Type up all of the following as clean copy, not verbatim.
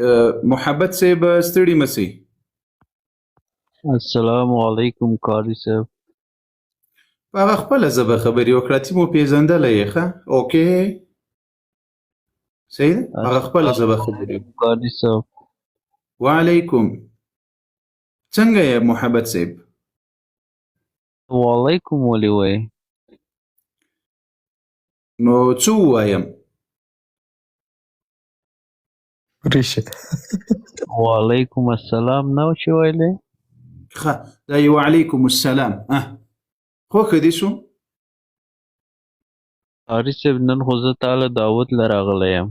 محبت صاحب ستړي مسی. السلام علیکم قاری صاحب. په هغه خپله ژبه خبرې وکړه چې مو پېژندلی یې. ښه، اوکې، صحیح ده، هغه خپله ژبه خبرې وکړه. قاری صاحب. وعلیکم، څنګه یې محبت صاحب؟ وعلیکم ولې وایې؟ نو څه ووایم؟ ریشه. وعلیکم السلام نه چې ویلې. ښه، دا یې وعلیکم السلام. خوښه دې شو؟ قاری صاحب، نن خو زه تاله دعوت له راغلی یم.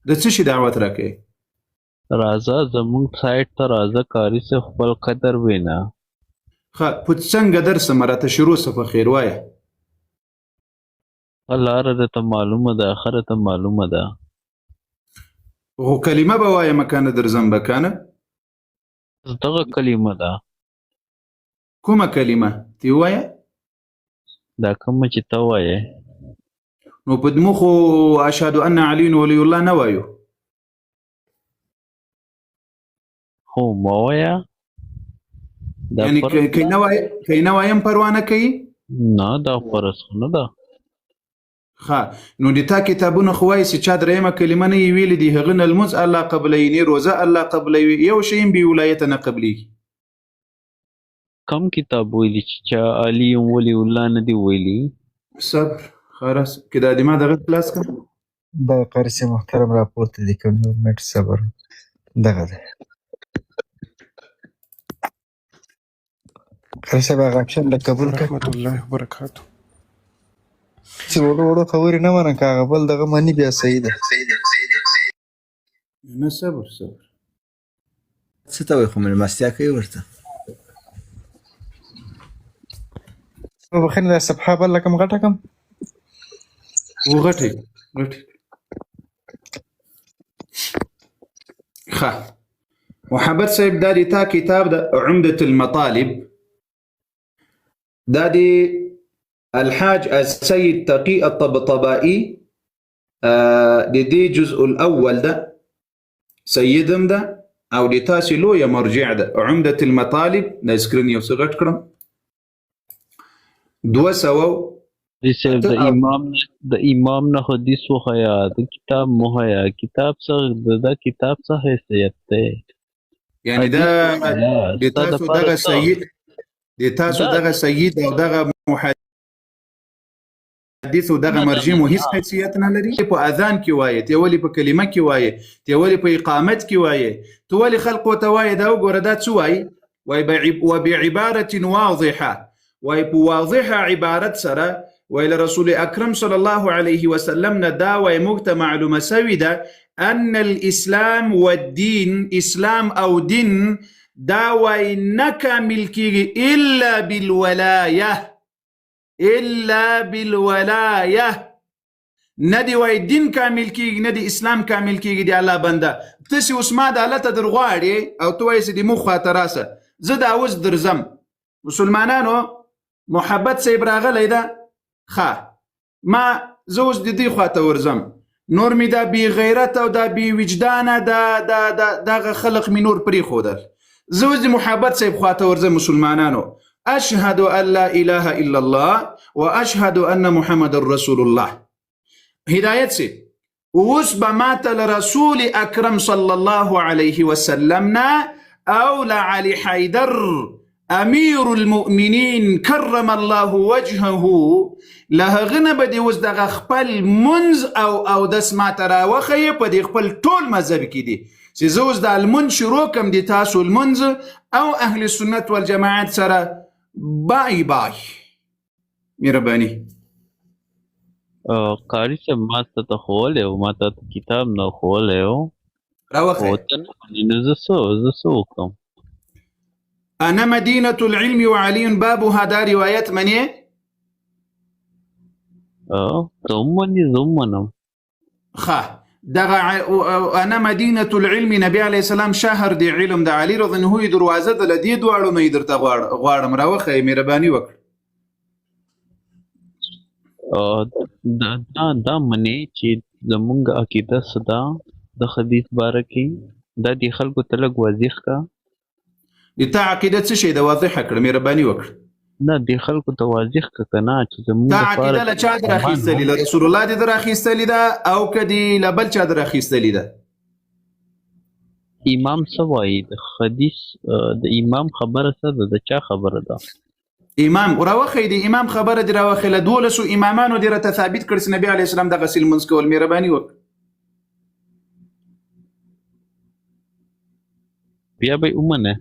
د څه شي دعوت راکوې؟ راځه، زمونږ سایټ ته راځه قاری صاحب، خپل قدر وینه. ښه، په څنګه درسم؟ راته شروع سه، په خیر وایه. ښه، لاره درته معلومه ده، ښه درته معلومه ده. خو کلمه به وایم که نه درځم به که نه؟ بس دغه کلمه ده. کومه کلمه تی ووایه؟ دا کومه چې ته وایې. نو په دمو خو اشهد ان علی ولی الله نه وایو. خو مه وایه دا. یعنی فرض که نه وای، که نه وایم پروا نه کوي؟ نه، دا فرض خو نه ده. ښه، نو د تا کتابونه خو وایي چې چا درېیمه کلمه نه یې ویلي دي، هغه نه لمونځ الله قبلوي، نه روزه الله قبلوي، یو شی هم بې ولایته نه قبلیږي. کم کتاب ویلي چې چا علی ولی الله نه دی ویلي؟ صبر، خلاص که دا دې ما دغه خلاص کړم. دا قاری صاحب محترم راپورته دي، که یو منټ صبر، دغه دی. قاری صاحب، هغه اپشن له قبول کړه. ورحمت الله وبرکاته. چې وړو وړو خبرې نه منه، که هغه بل دغه مني بیا صحیح ده. نه، صبر صبر. څه ته وایي؟ خو مېلمستیا کوي ورته. وبخښنه، دا صفحه بل کوم غټه کم؟ وغټې غټې. ښه محبت صاحب، دا د تا کتاب د عمدة المطالب، دا د الحاج السيد تقي الطبطبائي، د دې جزء الاول ده، سیدم ده او د تاسې لویه مرجع ده عمدة المطالب. د سکرین یو څه غټ کړم، 200 صاحب، د امام نه، د امام نه حدیث وښیه، د کتاب مه وښیه. کتاب څه د دا کتاب څه حیثیت دی؟ یعنی دا د ستا تاسو دپاره دغه څه؟ سید، د تاسو دغه سید او دغه محدث او دغه نه، مرجع مو هیڅ حیثیت نه لري؟ په اذان کې وایې، ته ولې په کلمه کې وایې، ته ولې په اقامت کې وایې، ته ولې خلقو ته وایې؟ دا وګوره دا څه وایي، وایي وبعبارة واضحة، وایي په واضحه عبارت سره، وایي له رسول اکرم صلی الله علیه وسلم نه دا وایي موږ ته معلومه سوې ده ان الاسلام والدین، اسلام او دین دا وایي نه کامل کیږي الا بالولایه، الا بالولایه. نه دی وای دین کامل کیږي، نه دی اسلام کامل کیږي. دی الله بنده، ته چې اوس ما د الله ته درغواړې او ته وایې چې د مو خواته راسه، زه دا اوس درځم. مسلمانانو، محبت صاحب راغلی ده. ښه، ما زه اوس د دوی خواته ورځم، نور مې دا بې غیرت او دا بې وجدانه دا دا دا دغه خلق مې نور پرېښودل. زه اوس د محبت صاحب خواته ورځم. مسلمانانو، اشهد ان لا اله الا الله واشهد ان محمد رسول الله. هدایت سي، اوس به ماته له رسول اکرم صلی الله علیه وسلم نه او له علي حیدر امیر المؤمنین کرم الله وجهه له هغه نه به دې اوس دغه خپل منځ او اودس ماته راوښیې په دې خپل ټول مذهب کې دي چې زه اوس دا لمونځ شروع کم، دي تاسو لمونځ او اهل سنت والجماعت سره بای بای، مهرباني. قاری صاحب، ما ته ته ښوولی و، ما ته کتاب نه ښوولی و. راوښیه. خو ته نه منې، نو زه څه وکړم؟ انا مدینة العلم وعلي بابها، دا روایت منې؟ ته هم منې، زه هم منم. ښه، دغه انا مدینة العلم، نبی علیه السلام شهر دی علم د علی رضی الله عنه دروازه ده، له دې دواړو نه یې درته غواړم، راوښیه، مهرباني وکړه. دا دا منې چې زمونږ عقیده څه ده؟ د حدیث باره کې دا دې خلکو ته لږ واضح کا. د تا عقیده څه شی ده؟ واضحه کړه، مهرباني وکړه. نه، دې خلکو ته واضح که کنه چې زموږ تا دپاره عقیده له چا در اخیستلې؟ له رسول الله دې در اخیستلې ده او که دې له بل چا در اخیستلې ده؟ امام څه وایي؟ د حدیث د امام خبره څه ده؟ د چا خبره ده؟ امام راوښیي، د امام خبره دې راوښیي. له 12 امامانو دې راته ثابت کړ چې نبي علیه السلام دغسې لمونځ کول. مهرباني وکړه. بیا به یې ومنې.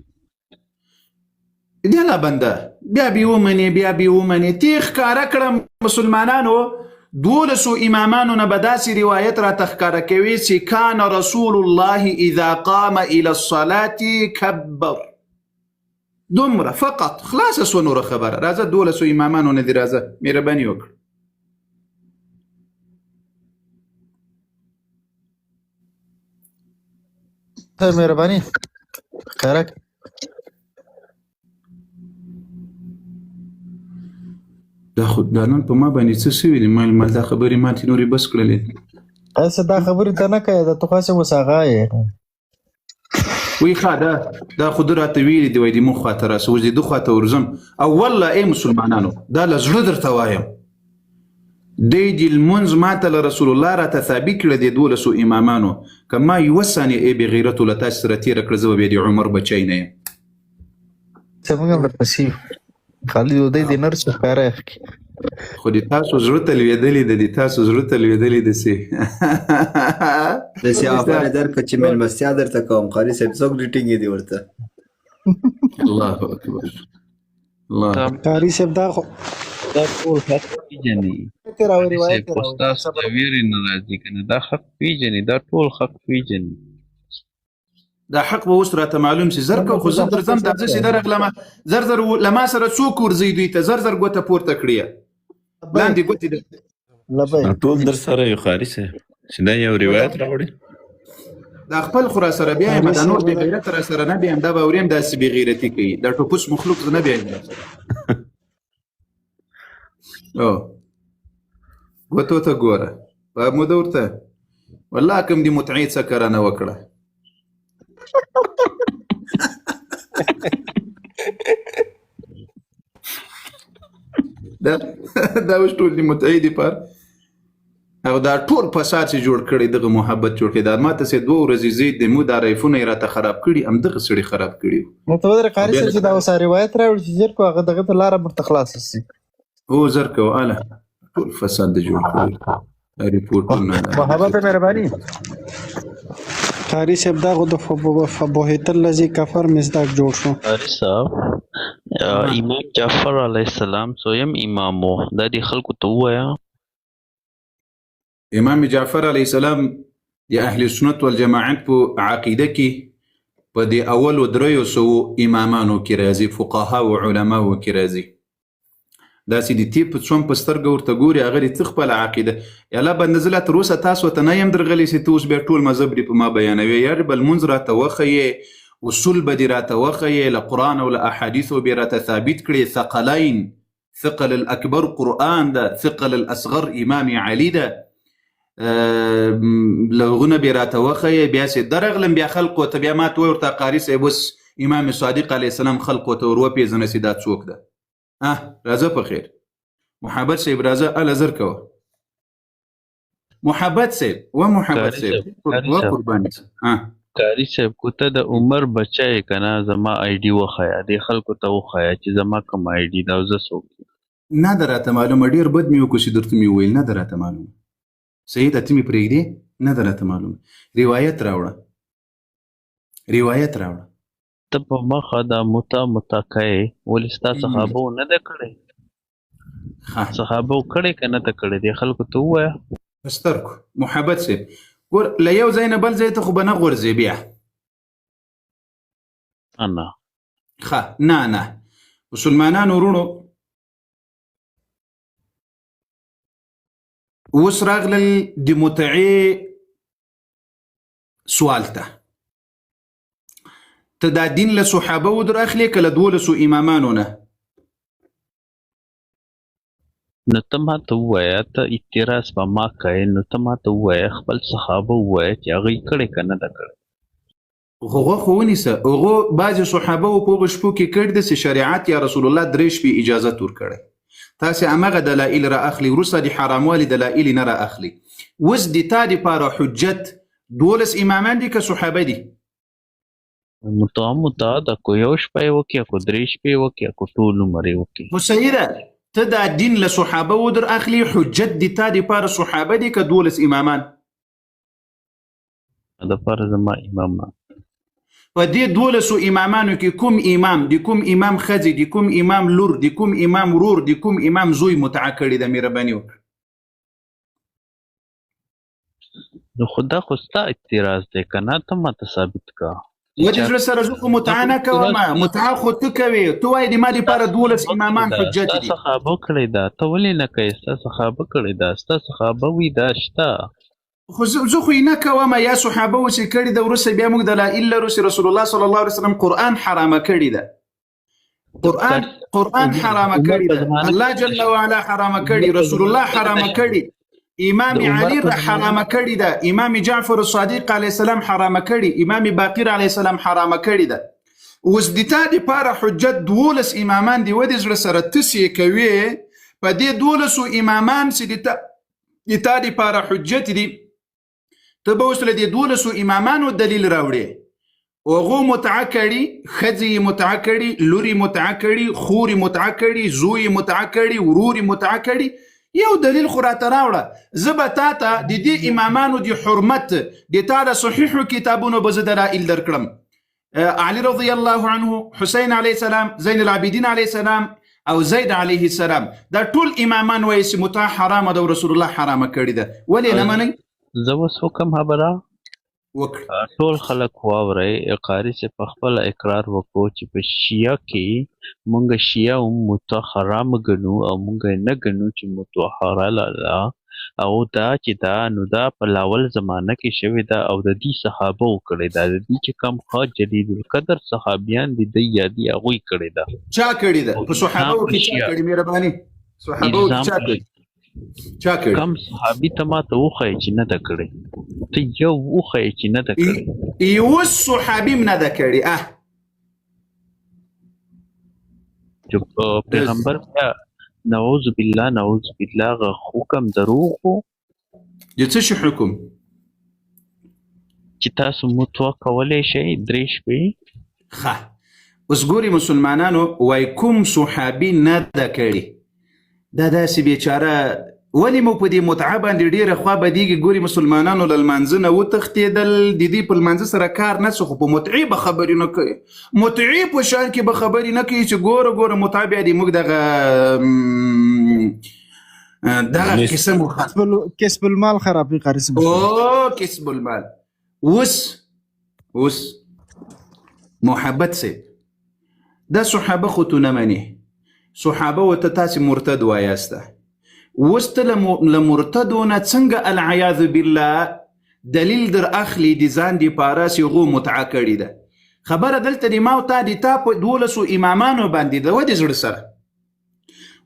دی الله بنده، بیا به ومنې، بیا به ومنې. تی ښکاره کړه مسلمانانو، 12 امامانو نه به داسې روایت راته ښکاره کوي چې کان رسول الله اذا قام الى الصلاة کبر. دومره فقط، خلاصه سوه نوره خبره. راځه 12 امامانو نه دې راځه، مهرباني وکړه. مهرباني ښکاره کړه. دا خو دا نن په ما باندې څه سوي دي؟ مال دا خبرې ما تې نورې بس کړلې. هسې دا خبرې ته نه کوې، دا ته خو هسې اوس هغه یې. وی ښه، دا خو ده راته ویلي دي، وایي د موږ خواته راسه. اوس د ده خواته ورځم او والله ای مسلمانانو، دا له زړه درته وایم، دی د لمونځ ماته له رسول الله راته ثابت کړه د 12 امامانو. که ما یوه ثانیه ای بې غیرتو له تاسو سره تېره کړه، زه به بیا د عمر بچی نه یم. څه موږ هم درپسې یو. خالد ودی د نر څه ښکاره یې کړي. خو د تاسو زړه ته لوېدلې ده، د تاسو زړه ته لوېدلې ده چې داسې آفر یې درکړه چې مېلمستیا درته کوم. قاري صاحب څوک ډیټینګ دي ورته؟ الله اکبر، الله. قاري صاحب دا خو دا ټول حق پیژني. راوړي، قاري روایت صاحب خو راوړي. ستاسو د ویرې نه راځي که نه، دا حق پیژني، دا ټول حق پیژني. دا حق به اوس راته معلوم سي. زر کو خو زه درځم، دا زه چې درغلم زر زر له ما سره څوک ورځي دوی ته زر زر ګوته پورته کړي لاندې ګوتې لبیک. ټول در سره یو قاري صاحب چې دا یو روایت راوړي. دا خپل خو را سره بیا یم، دا نور بې غیرته را سره نه بیایم. دا به اوریم داسې بې غیرتي کوي، دا ټوپوس مخلوق زه نه بیایم را سره. او ګوتو ته ګوره، په موده ورته والله کوم دې متعې څه کرنه وکړه. دا اوس ټول دې متعې دي پر او دا ټول فساد چې جوړ کړي، دغه محبت جوړ کړي. دا ماته چې 2 ورځې زید د مو دا رایفونه یې راته خراب کړي، همدغه سړي خراب کړي. نو ته ودرې قاري صاحب چې دا اوس روایت راوړي چې زر کو هغه دغه ته لاره ورته خلاصه شي. او زر کو اله ټول فساد د جوړ کړي رپورټونه. محبت مهرباني. قاري صاحب دا خو د فبهت الذي کفر مصداق جوړ شو. قاري صاحب، امام جعفر علیه السلام څویم امام و؟ دا دې خلکو ته ووایه. امام جعفر علیه السلام د اهل سنت والجماعت په عقیده کې په دې اولو 300 امامانو کې راځي، فقها او علماو کې راځي. داسې د تې په څوم په سترګه ورته ګوري، هغه دې څه خپله عقیده. یاله بنده زه لا تر اوسه تاسو ته نه یم درغلی چې ته اوس بیا ټول مذهب دې په ما بیانوې. یار بل مونځ راته وښیې، اصول به دې راته وښیې، له قرآن او له احادیثو به راته ثابت کړې. ثقلین، ثقل الاکبر قرآن ده، ثقل الاصغر امام علي ده. لغونه به راته وښیې. بیا چې درغلم بیا خلقو ته بیا ما ته وایي ورته قاري صاحب اوس امام صادق علیه السلام خلقو ته ور وپېژنه چې دا څوک ده. راځه په خیر محبت صاحب، راځه اله زر کوه محبت صاحب. و محبت صاحب و قرباني. قاري صاحب کو ته د عمر بچی یې که نه، زما آی ډي وښیه، دې خلکو ته وښیه چې زما کوم آی ډي ده او زه څوک یم. نه ده راته معلومه، ډېر بد مې وکړو چې درته مې وویل. نه ده راته معلومه. صحیح ده، ته مې پرېږدې؟ نه ده راته معلومه. روایت راوړه، روایت راوړه. ته په مخه دا متا متا کوې، ولې ستا صحابو نه ده کړې؟ صحابو کړې که نه ده کړې؟ دې خلکو ته ووایه. سترګو محبت صاحب ګور، له یو ځای نه بل ځای ته خو به نه غورځې بیا. نه ښه، نه نه مسلمانانو وروڼو، اوس راغلل د متعې سوال ته. ته دا دین له صحابه و در اخلې که له 12 امامانو نه؟ نو ته ماته ووایه، ته اعتراض په ما کوې، نو ته ماته ووایه، خپل صحابه ووایه چې هغوی کړې که نه ده کړې. هغه خو ونیسه، هغو بعضې صحابه وو په هغو شپو کې کړي دي چې شریعت یا رسول الله درې شپې اجازت ورکړی. تاسې همغه دلایل را اخلي، وروسته د حراموالي دلایل نه را اخلي. اوس د تا دپاره حجت 12 امامان دي که صحابه دي؟ متعه متعه ده، که یو شپه یې وکړي، که درې شپې وکړي، که ټول عمر یې وکړي. خو صحیح ده، ته دا دین له صحابه وو در اخلي، حجت د تا دپاره صحابه دي که 12 امامان؟ دپاره زما امامان. په دې 12 امامانو کې کوم امام د کوم امام ښځې، د کوم امام لور، د کوم امام ورور، د کوم امام زوی متعه کړې ده؟ مهرباني وکړه. نو خو دا خو ستا اعتراض دی که نه، ته ماته ثابت که. ودې زړه سره زه خو متعه نه کوم، متعه خو ته کوې. ته وایې د ما دپاره 12 امامان حجت ستا دي. صحابه کړې ده، ته ولې نه کوې؟ ستا صحابه کړې ده، ستا صحابه وي دا شته. خو زه خو یې نه کوم، یا صحابه و چې کړې ده، وروسته بیا موږ دلایل لرو چې رسول الله صلی الله علیه وسلم قرآن حرامه کړې ده. قرآن حرامه کړې ده، الله جل وعلا حرامه کړې، رسول الله حرامه کړې، امام علي حرامه کړې ده، امام جعفر الصادق علیه السلام حرامه کړې، امام باقر علیه السلام حرامه کړې ده. اوس د تا دپاره حجت 12 امامان دي، ودې زړه سره ته څه کوې په دې 12 امامان چې د تا دپاره حجت دي، ته به اوس له دې 12 امامانو دلیل راوړې. هغو متعه کړي، ښځې یې متعه کړي، لور یې متعه کړي، خور یې متعه کړي، زوی یې متعه کړي، ورور یې متعه کړي. یو دلیل خو راته راوړه، زه به تا ته د دې امامانو د حرمت د تا د صحیحو کتابونو به زه دلایل درکړم. علي رضی الله عنه، حسین علیه السلام، زین العابدین علیه السلام او زید علیه السلام، دا ټول امامان وایي چې متعه حرامه ده او رسول الله حرامه کړې ده. ولې نه منئ؟ زه اوس وکړم خبره؟ وکړه. ټول خلک واورئ، قاري صاحب په خپله اقرار وکړو چې په شیعه کې مونږ شیعه هم متعه حرامه ګڼو او مونږ یې نه ګڼو چې متعه حلاله ده، او دا چې دا نو دا په لاول زمانه کې شوې ده او د دې صحابه کړې ده، د دې چې کوم ښه جلیل القدر صحابیان دي دی یادي هغوی کړې ده. چا کړې ده؟ په صحابو کې چا کړې؟ مهرباني، صحابو کې چا کړې؟ چا کړې؟ کم صحابي ته ماته وښیې چې نه ده کړې، ته یو وښیې چې نه ده کړې. یو صحابي هم نه ده کړې. چې پیغمبر بیا نعوذ بالله نعوذ بالله هغه حکم دروغ و. د څه شي حکم؟ چې تاسو متوه کولی شئ درې شپې. ښه، اوس ګوري مسلمانانو وای کوم صحابي نه ده کړې. دا داسې بیچاره ولې مو په دې متعه باندې ډېره خوا بدېږي؟ ګوري مسلمانانو له لمانځه نه وتښتېدل، د دې په لمانځه سره کار نه څه، خو په متعې به خبرې نه کوي، متعې په شان کې به خبرې نه کوي چې ګوره ګوره متعه بیا دې موږ دغه دغه قصه مو کسب المال خرابي قاري صاحب. او کسب المال. اوس اوس محبت صاحب دا صحابه خو تو نه منې، صحابه ورته تاسې مرتد وایاسته. اوس ته له مرتدو نه څنګه العیاذ بالله دلیل در اخلي د ځان دپاره چې هغو متعه کړې ده؟ خبره دلته د ما او تا د تا په 12 امامانو باندې ده، ودې زړه سره.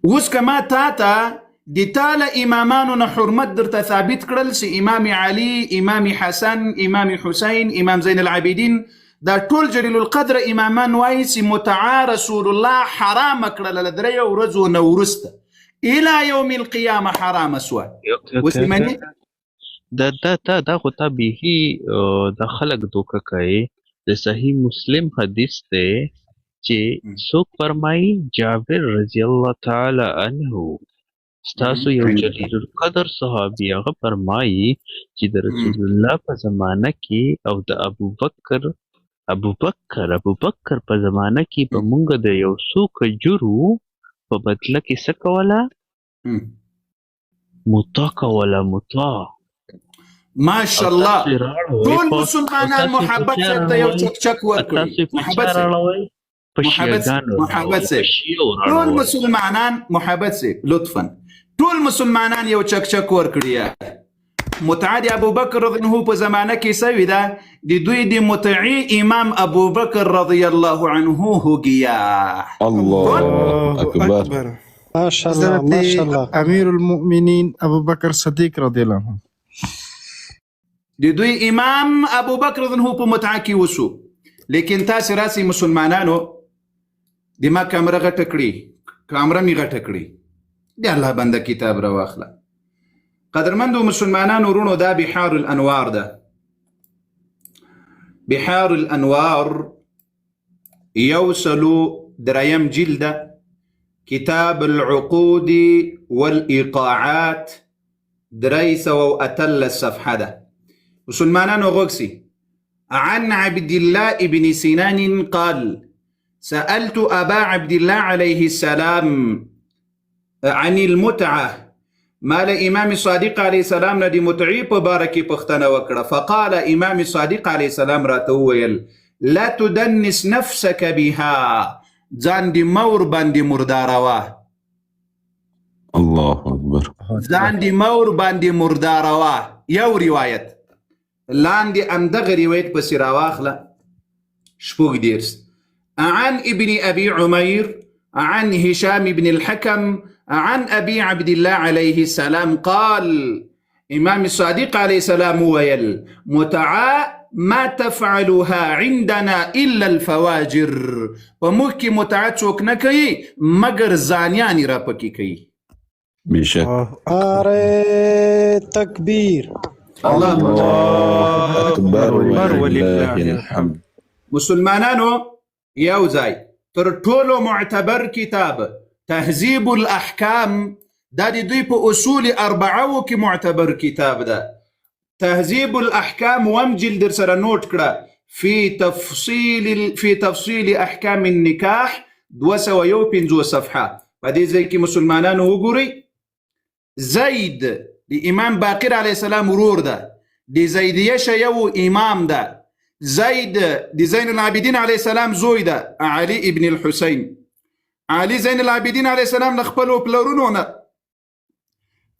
اوس که ما تا ته د تا له امامانو نه حرمت درته ثابت کړل چې امام علي، امام حسن، امام حسین، امام زین العابدین، دا ټول جلیل القدر امامان وایي چې متعه رسول الله حرامه کړله له دریو ورځو نه وروسته الی یوم القیامه حرامه سوه. اوس یې منې؟ دا دا تا دا خو تا بیخي د خلک دوکه کوي. د صحیح مسلم حدیث دی چې څوک فرمایي جابر رضی الله تعالی عنه ستاسو یو جلیل القدر صحابي هغه فرمایي چې د رسول الله په زمانه کې او د ابوبکر ابوبکر په زمانه کې به مونږ د یو څو کجورو په بدله کې څه کوله؟ متعه کوله، متعه. ماشاءالله ټول مسلمانان محبت صاحب ته یو چکچک ورکړي. محبت صاحب، محبت صاحب، ټول مسلمانان محبت صاحب لطفا ټول مسلمانان یو چکچک ورکړي. متعه د ابوبکر رضی الله عنه په زمانه کې سوې ده، د دوی د متعې امام ابوبکر رضی الله عنه هوګیا. الله اکبر. ماشاءالله حضرت ماشاءالله. امیر المؤمنین ابوبکر صدیق رضی الله عنه. د دوی امام ابو بکر رضی الله په متعه کې وسو. لیکن تاسو راسي مسلمانانو، د ما کمره غټه کړي، کمره می غټه کړي، د الله بنده کتاب راواخله. قدرمندو مسلمانانو ورونو، دا بحار الانوار ده. بحار الانوار یو سلو دریم جلد ده، کتاب العقود والإيقاعات، 318 صفحه ده. مسلمانانو غوږ سي. عن عبد الله ابن سنان قال: سألت أبا عبد الله عليه السلام عن المتعة. ما له امام صادق عليه السلام نه د متعې په باره کې پوښتنه وکړه. فقال، امام صادق عليه السلام راته وویل: لا تدنس نفسك بها، ځان دې مه ورباندې مرداروه. الله اکبر. ځان دې مه ورباندې مرداروه. یو روایت لاندې همدغه روایت پسې راواخله، 36. عن ابن أبي عمير عن هشام بن الحكم عن أبي عبد الله عليه السلام قال: امام صادق عليه السلام ویل: متعه ما تفعلها عندنا إلا الفواجر. په موږ کې متعه څوک نه کوي مګر زانیان یې راپکې کوي. بېشک. نعره تکبیر. الله الله اکبر. اکبر. ولله الحمد. مسلمانانو، یو ځای تر ټولو معتبر کتاب تهذیب الاحکام، دا د دوی په اصول اربعه کې معتبر کتاب ده. تهذیب الاحکام وم جلد در سره نوټ کړه، فی تفصیل احکام النکاح، 251 صفحه. په دې ځای کې مسلمانانو وګورئ، زید د امام باقر علیه السلام ورور ده، د زیدیه شیعو امام ده. زید د زین العابدین علیه السلام زوی ده، علی ابن الحسین. علی زین العابدین علیه السلام له خپلو پلرونو نه،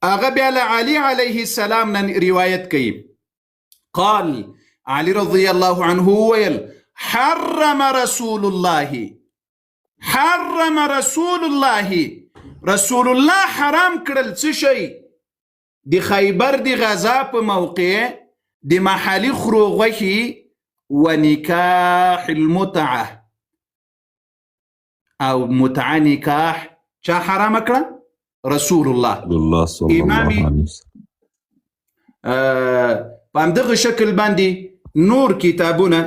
هغه بیا له علی علیه السلام نه روایت کوي. قال، علی رضی الله عنه وویل: حرم رسول الله، حرم رسول الله، رسول الله حرام کړل څه شی؟ د خیبر د غزا په موقع د محلي خرو غوښې ونکاح المتعه، او متعه نکاح چا حرام کړه؟ رسول الله. الله صلی الله امام علیه وسلم. په همدغه شکل باندې نور کتابونه،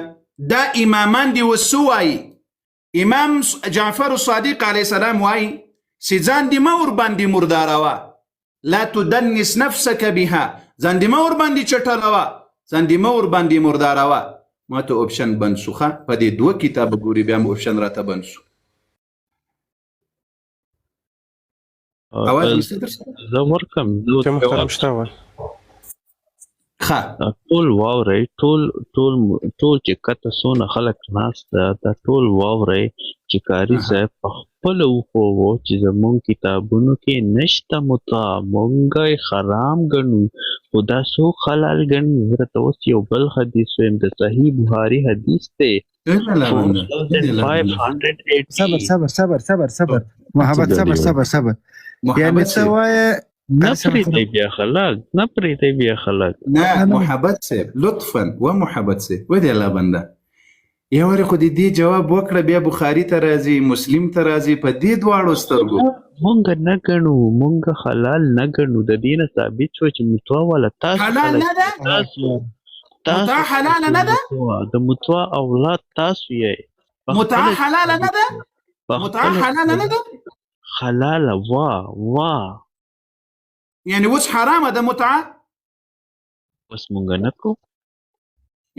دا امامان دی وسو وایي. امام جعفر الصادق علیه السلام وایي چې ځان دې مه ورباندې مرداروه، لا تدنس نفسك بها، ځان دې مه ورباندې چټلوه، ځان دې مه ورباندې مرداروه. ما ته option بند سو. ښه، په دې دوه کتابه ګوري، بیا مو option راته بند سو. اواز مې څه درسره؟ زه ورکم، زه چې محترم شته ول. ښه. ټول واورئ، ټول ټول ټول چې کته څونه خلک ناست ده، دا ټول واورئ چې قاري صاحب په خپله وښوو چې زمونږ کتابونو کې نشته متعه، مونږ یې حرام ګڼو، خو دا څوک حلال ګڼي؟ زه درته اوس یو بل حدیث وایم، د صحیح بخاري حدیث دی. 4580. صبر صبر صبر صبر صبر محبت، صبر صبر صبر، یعنی څه وایې؟ نه پرېږدئ بیا خلک، نه پرېږدئ بیا خلک. نه، محبت صاحب، لطفا. و محبت صاحب، ودې الله بنده، یو وارې خو دې دې جواب وکړه، بیا بخاري ته راځي، مسلم ته راځي، په دې دواړو سترګو. مونږ نه ګڼو، مونږ حلال نه ګڼو. د دې نه ثابت شو چې متعه والا تاسو حلال نه ده؟ تاسو متعه حلاله نه ده؟ د متعه اولاد تاسو یې. متعه حلاله نه ده؟ متعه حلاله نه ده؟ حلاله وا وا. یعنی اوس حرامه ده متعه؟ اوس مونږ نه کو.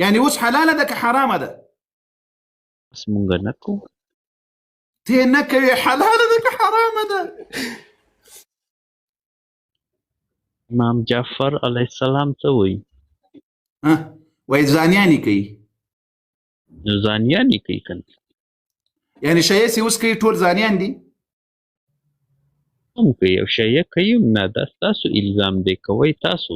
یعنی اوس حلاله ده که حرامه ده؟ اوس مونږ نه کو. ته نه کوې، حلاله ده که حرامه ده؟ امام جعفر علیه السلام څه وایي؟ وایي زانیانې کوي. نو زانیانې کوي که نه؟ یعنی شیعه چې اوس کوي ټول زانیان دي؟ هم کوي او شیعه کوي هم نه، دا ستاسو الزام دی، کوئ تاسو.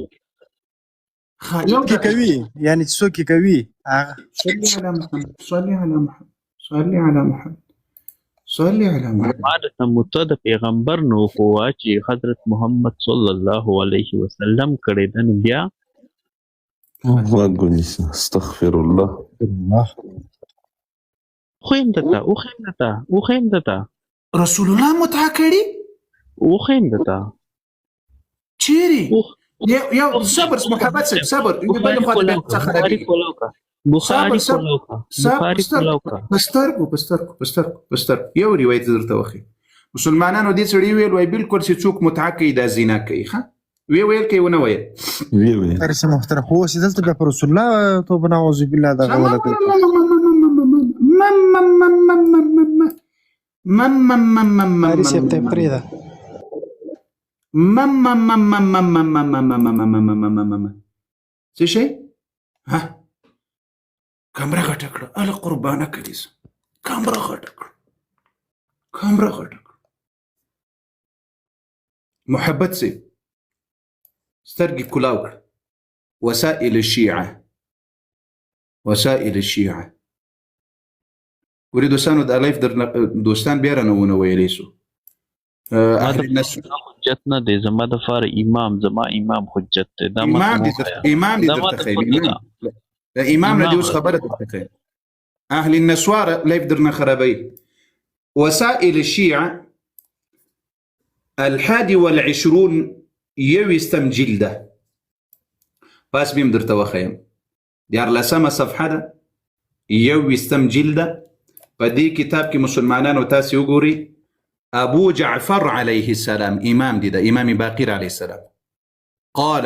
څوک یې کوي؟ یعنی چې څوک یې کوي هغه. صلي على محمد، صلي على محمد، صلي على محمد، صلی علی محمد. ما د متعه د پیغمبر نو خو چې حضرت محمد صلی الله علیه وسلم کړې ده، نو بیا غوږ ونیسه. استغفر الله. الله. وښیم درته، وښیم درته، وښیم درته. رسول الله متعه کړي؟ وښیم درته. چیرې؟ یو یو صبر محبت صاحب، صبر. بل خوا ته بیا څه بخاري خرابېږي. کولاو کا، بخاري صبر صبر. کولاو کا، صبر. بخاري سترګو کولاو کا. په سترګو، په سترګو، په سترګو، په سترګو. یو روایت درته وښیم. مسلمانانو دې سړي ویل، وای بالکل چې څوک متعه کوي دا زنا کوي. ښه، وی ویل کوي ونه ویل؟ وی ویل. قاري صاحب محترم، خو اوس دلته بیا پر رسول الله توبه نعوذ بالله دغه ولګوي. قاري صاحب ته یې پرېږده. څه شی؟ ها، کمره غټه کړه. اله قربانه کړي، کمره غټه کړه، کمره غټه کړه. محبت سي سترګې کلاو کړه. وسائل الشيعة، وسائل الشيعة. ګوري دوستانو، د الف در دوستان بیا رانه ونه ویلی سو. ما د اهل النس حجت نه دی، زما د فار امام، زما امام حجت دی. دا ما امام ته دې وښیه. امام دې دا ما درته ته ښیم. پته ده. امام د امام نه دې امام اوس خبره درته ښیم. اهل النسوار لیف درنه خرابوي. وسائل الشيعة 21 یوویشتم جلده. پاس بیم درته وښیم. دیارلسمه صفحه ده، یوویشتم جلده. په دې کتاب کې مسلمانانو تاسې وګورئ، ابو جعفر علیه السلام امام دی، ده امام باقر علیه السلام. قال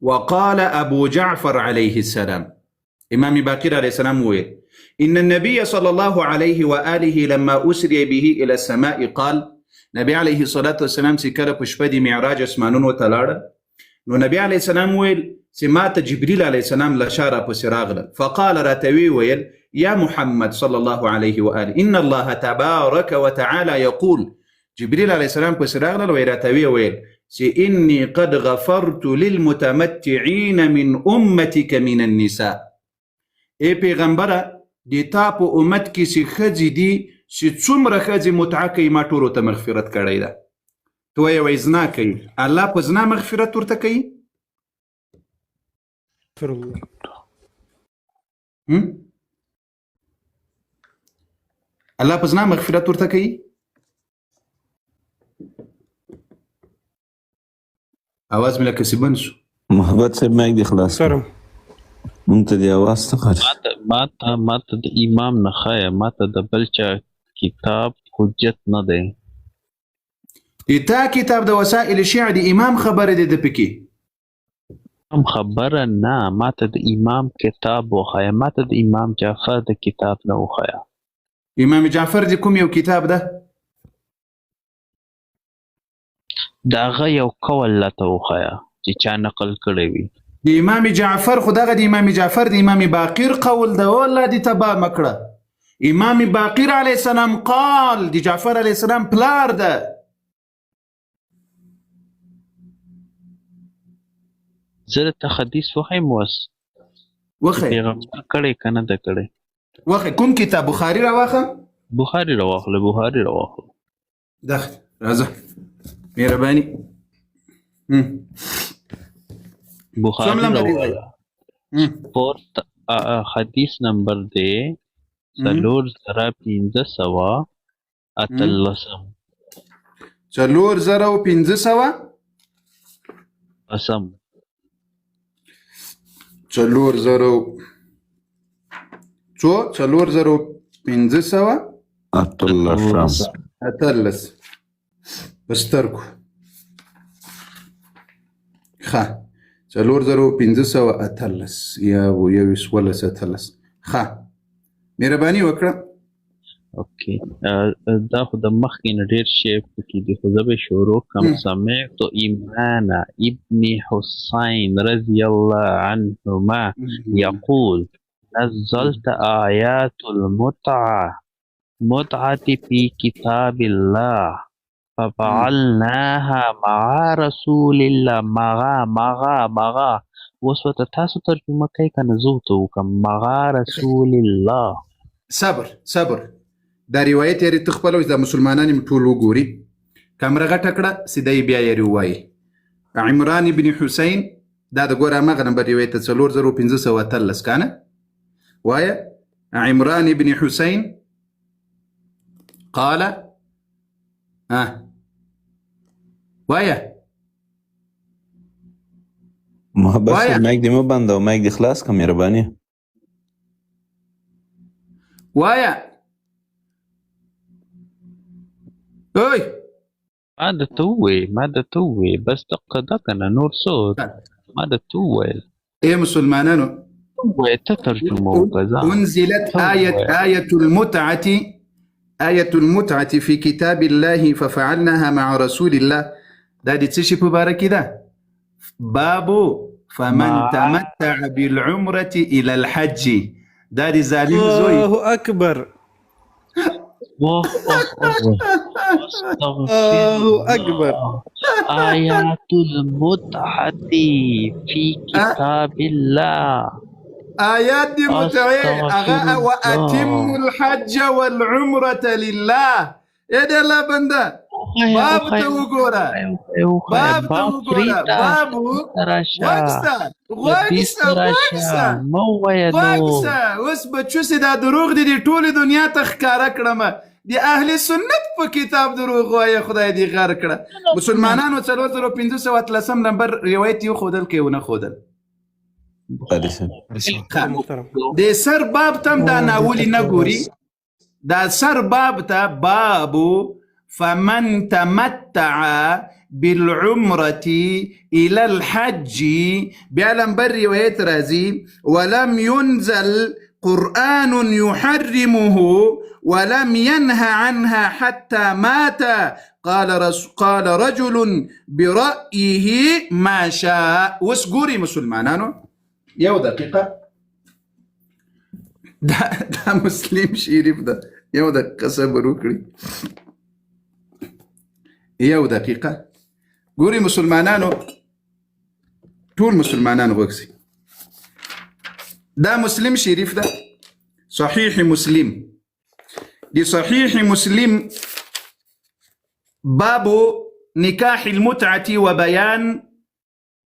وقال ابو جعفر علیه السلام، امام باقر علیه السلام وویل: ان النبي صلى الله عليه وآله لما أسري به إلى السماء قال، نبی علیه الصلاة والسلام چې کله په شپه د معراج اسمانونو ته لاړه، نو نبی علیه السلام وویل چې ما ته جبریل علیه السلام له شا راپسې راغله، فقال، راته ویې ویل: یا محمد صلی الله علیه وآله ان الله تبارک وتعالی یقول. جبریل علیه السلام پسې راغلل، وایي راته ویې ویل چې انی قد غفرت للمتمتعین من امتک من النساء. ای پیغمبره، د تا په امت کې چې ښځې دي، چې څومره ښځې متعه کوي، ما ټولو ته مغفرت کړی ده. ته وایې وایي زنا کوي، الله په زنا مغفرت ورته کوي؟ استغفر الله. هم؟ الله په زنا مغفرت ورته کوي؟ اواز مې لکه څه بند شو. محبت صاحب، مایک دې خلاص کړه. محترم. مونږ ته دې اواز څه قاري؟ ما ته د امام نه ښیه، ما ته د بل چا کتاب حجت نه دی. د تا کتاب د وسائل شیعه د امام خبره دی د پکې. امام خبره نه، ما ته د امام کتاب وښیه، ما ته د امام جعفر د کتاب نه وښیه. امام جعفر د کوم یو کتاب ده؟ د هغه یو قول راته وښیه چې چا نقل کړی وي. د امام جعفر خو دغه د امام جعفر د امام باقر قول ده. والله دې تباه مکړه. امام باقر علیه السلام قال، د جعفر علیه السلام پلار ده. زه درته حدیث وښیم اوس چې وښیه. پیغمبر کړی که نه ده کړی. وښیه. کوم کتاب؟ بخاري راواخه. بخاري راواخله، بخاري راواخله. دغه راځه، مهرباني. څوم بخاري لمبر دی وایي؟ راواخله. فورت حدیث نمبر دی 4518. 4500 قسم. څلور زرو څو؟ 4500 18. 18. په سترګو. ښه، 4518 یا یوویشت ولس 18. ښه، مهرباني وکړه. okay، دا خو د مخکې نه ډېر شی پکې دي، خو زه به شروع کړم. سمعت إمران ابن حصين رضي الله عنهما يقول نزلت آيات المتعة متعة في كتاب الله ففعلناها مع رسول الله. مع مع مع، اوس ورته تاسو ترجمه کوئ که نه زه ورته وکړم؟ مع رسول الله. صبر صبر. دا روایت یې ته خپل دا مسلمانان هم ټول وګوري. کمره غټه کړه، سیده یې بیا یې وایي. عمران ابن حسین دا د ګوره هماغه نمبر روایت 4518 که نه؟ وایه عمران ابن حسین قال وایه محبت وایه. صاحب، مایک دې مه بنده او مایک دې خلاص کړه، مهرباني. وایه اوی. ما درته وویل، ما درته وویل، بس دقه ده که نه، نور څه؟ ما درته وویل. ای مسلمانانو، ووایه، ته ترجمه وکړه ځه. أنزلت آية المتعة، آية المتعة في كتاب الله ففعلناها مع رسول الله. دا د څه شي په باره کې ده؟ باب فمن تمتع بالعمرة إلى الحج. دا د ظالم زوی. الله اکبر. واه واه واه، استغفر الله اکبر. الله. آیات المتعة في کتاب الله. آیات د متعې هغه استغفر واتم الله. الحج والعمرة لله. ای د الله بنده، وښیه، باب ته وښیه، وګوره، وښیه، وښیه. باب ته باب وګوره، پرېږده. باب راشه. غوږ سه، غوږ لدې سه، غوږ راشه. سه، مه ووایه غوږ نور. سه. اوس بچو سي دا دروغ دي د ټولې دنیا ته ښکاره کړم. د اهل سنت په کتاب دروغ وایې، خدای دې غر کړه. مسلمانانو 4518 نمبر روایت یې وښودل که یې ونه ښودل؟ قاري صاحب. ښه. محترم. د سر باب ته هم دا ناولي نه ګوري. دا سر باب ته باب فمن تمتع بالعمرة إلى الحج، بیا لمبر روایت راځي ولم ينزل قرآن يحرمه ولم ينه عنها حتى مات قال رجل برأيه ما شاء. اوس ګوري مسلمانانو، یو دقیقه، دا مسلم شریف ده، یو دقیقه صبر وکړي، یو دقیقه. ګوري مسلمانانو، ټول مسلمانان غوږ سي. دا مسلم شریف ده، صحیح مسلم، د صحیح مسلم باب نکاح المتعة وبيان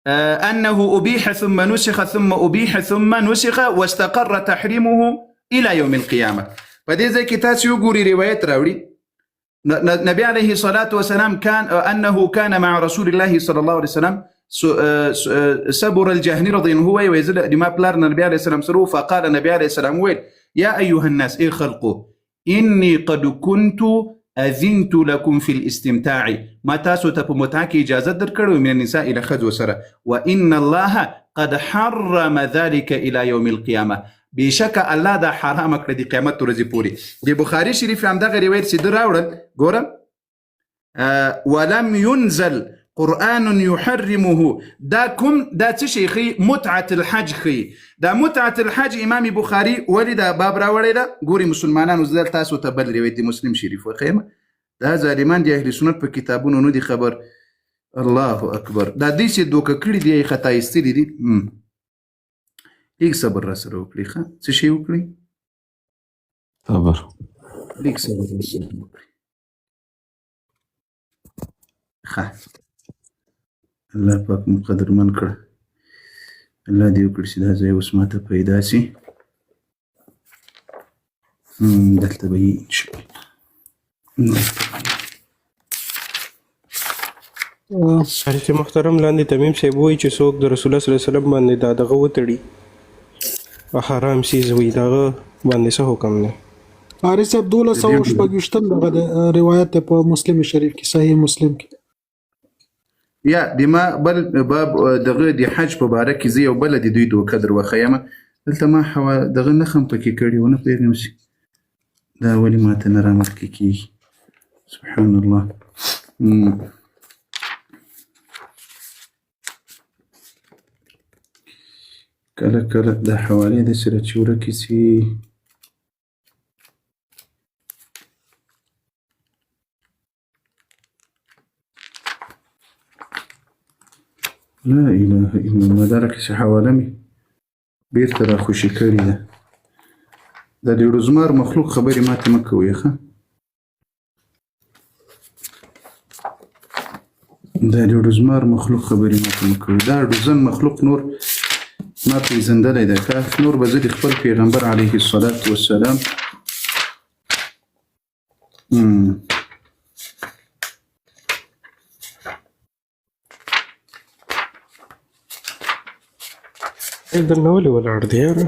أنه أبيح ثم نسخ ثم أبيح ثم نسخ واستقر تحريمه إلى يوم القيامة. په دې ځای کې تاسو وګورئ روایت راوړي نبي عليه الصلاة والسلام كان أنه كان مع رسول الله صلى الله عليه وسلم سبر الجهني رضي الله عنه ويزل لما بلار النبي عليه السلام سرو، فقال النبي عليه السلام ويل يا أيها الناس إيه خلقه إني قد كنت أذنت لكم في الاستمتاع، ما تاسو ته په متعه کې اجازه درکړو من النساء إلى ښځو سره، وإن الله قد حرم ذلك إلى يوم القيامة. بېشکه الله دا حرامه کړه د قیامت ورځې پورې. د بخاري شریف همدغه روایت چې ده راوړل، ګوره ولم ينزل قرآن يحرمه، دا کوم دا څه شی ښیي؟ متعة الحج ښیي. دا متعة الحج امام بخاري ولې دا باب راوړی ده؟ ګوري مسلمانانو، زه تاسو ته بل روایت د مسلم شریف وښیم. دا ظالمان د اهل سنت په کتابونو نه دي خبر. الله اکبر، دا دوی چې دوکه کړي دي، خطا ایستلي دي. لږ صبر را سره وکړي. ښه، څه شی وکړي؟ صبر. لږ صبر را سره وکړي. ښه، الله پاک مو قدرمن کړه. الله دې وکړي چې دا ځای اوس ماته پیدا سي. دلته به یې انشاءالله. حضرت محترم لاندې تمیم صاحب وایي چې څوک د رسول الله صلی الله علیه وسلم باندې دا دغه وتړي، حرام څیز وي، دغه باندې څه حکم دی؟ قاري صاحب 1226 دغه د روایت دی په مسلم شریف کې، صحیح مسلم کې. یا د ما بل باب دغه د حج په باره کې زه یو بله د دوی دوکه در وښیم. دلته ما حوا دغه نښه هم پکې کړې ونه پوهېږم چې دا ولې ماته نه رامخکې کېږي. سبحان الله. کله کله دا حوالې داسې راچې ورکې سي. لا اله الا الله. دا راکې چې حواله مې بیرته راخوشې کړې ده. دا د روزمار مخلوق خبرې ماته مه کوئ. ښه، دا د ډوزمار مخلوق خبرې ماته مه کوئ. دا ډوزن مخلوق نور ما پېژندلی دی، ښه؟ نور به زه د خپل پیغمبر علیه الصلاة والسلام درنه ولې ولاړ دی یاره؟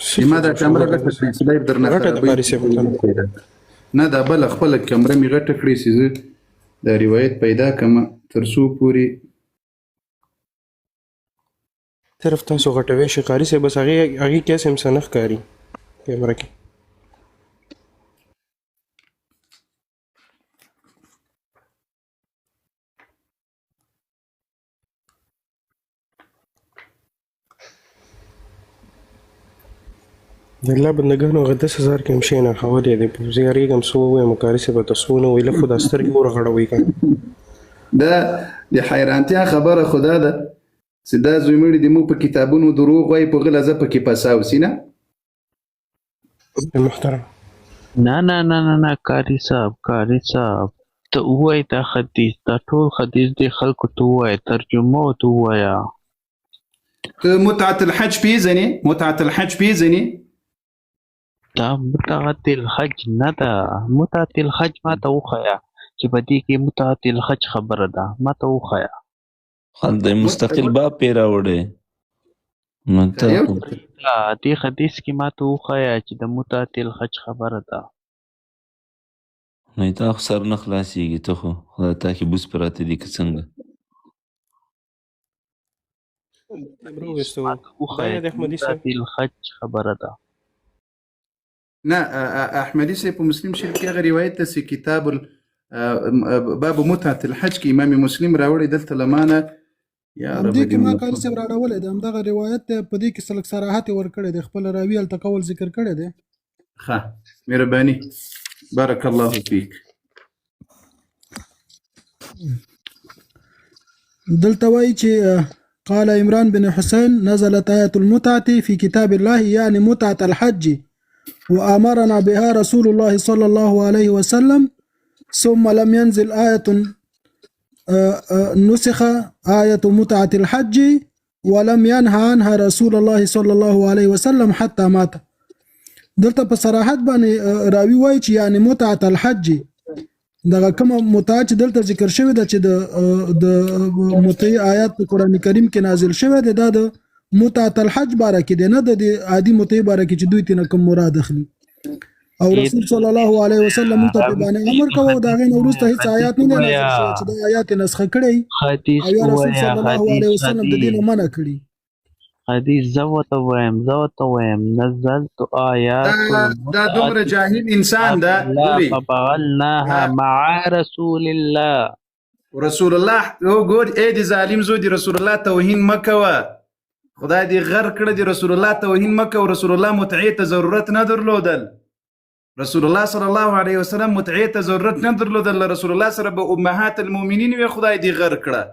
چې ما دا کمره غټه کړې چې لایف درنه غټه د قاري صاحب نه، دا بله خپله کمره مې غټه کړې چې زه دا روایت پیدا کړم تر څو پورې صرف تاسو غټوي شي قاري صاحب، بس هغې هغې کې هسې هم څه نه ښکاري کیمره کې. د الله بندګانو هغه 10,000 کې هم شی نه ښولی دی، په زه یارېږم څه ووایم قاري صاحب ته څه ونه وایي، لږ خو دا سترګې ورغړوئ که نه. دا د حیرانتیا خبره خو دا ده چې دا زوی مړي د موږ په کتابونو دروغ وایي، په غله زه پکې پساو سي نه. محترم نه نه نه نه نه، قاري صاحب، قاري صاحب ته ووایه دا حدیث، دا ټول حدیث دې خلکو ته ووایه، ترجمه ورته ووایه. ته متعة الحج پیژنې؟ متعة الحج پیژنې؟ دا متعة الحج نه ده. متعة الحج ما ته وښیه چې په دې کې متعة الحج خبره ده، ما ته وښیه. هلته یې مستقل باب پرې راوړی. دې حدیث کې ما ته وښیه چې د متعة الحج خبره ده. نه، تا خو سر نه خلاصېږي، ته خو خدای تا کې بوس پراته دي که څنګه؟ الحج خبره ده. نه، احمدي صاحب په مسلم شریف کې هغه روایت ده چې کتاب باب متعة الحج کې امام مسلم راوړی دلته له مانه. یا رب دې کې ما قاري صاحب راړولی دی همدغه روایت دی، په دې کې څه لږ صراحت یې ورکړی دی، خپل راوي هلته قول ذکر کړی دی. ښه، مهرباني، بارک الله فیک. دلته وایي چې قال عمران بن حسين نزلت آية المتعة في كتاب الله يعني متعة الحج وأمرنا بها رسول الله صلى الله عليه وسلم ثم لم ينزل آية نسخ آية متعة الحج ولم ينهى عنها رسول الله صلى الله عليه وسلم حتى مات. دلته په صراحت باندې راوي وایي چې یعنی متعة الحج دغه کومه متعه چې دلته ذکر شوې ده چې د متعې آیات په قرآن کریم کې نازل شوی دی، دا د متعة الحج باره کې دی، نه د عادي متعې باره کې چې دوی ترې نه کوم مراد اخلي. او رسول صلی الله علیه وسلم موږ ته په باندې امر کوه او د هغې نه وروسته هیڅ آیات نه دی نازل شوی چې دا آیات یې نسخه کړی او یا رسول صلی الله علیه وسلم د دې نه منع کړي. حدیث زه ورته وایم، زه ورته وایم نزلت آیات دا دومره جاهل انسان ده. ففعلناها مع رسول الله. رسول الله وګور ای د ظالم زوی، د رسول الله توهین مه کوه، خدای دې غرق کړه، د رسول الله توهین مه کوه. رسول الله متعې ته ضرورت نه درلودل، رسول الله صلی الله علیه وسلم متعې ته ضرورت نه درلودل. رسول الله سره به امهات المؤمنین وي، خدای دې غرق کړه.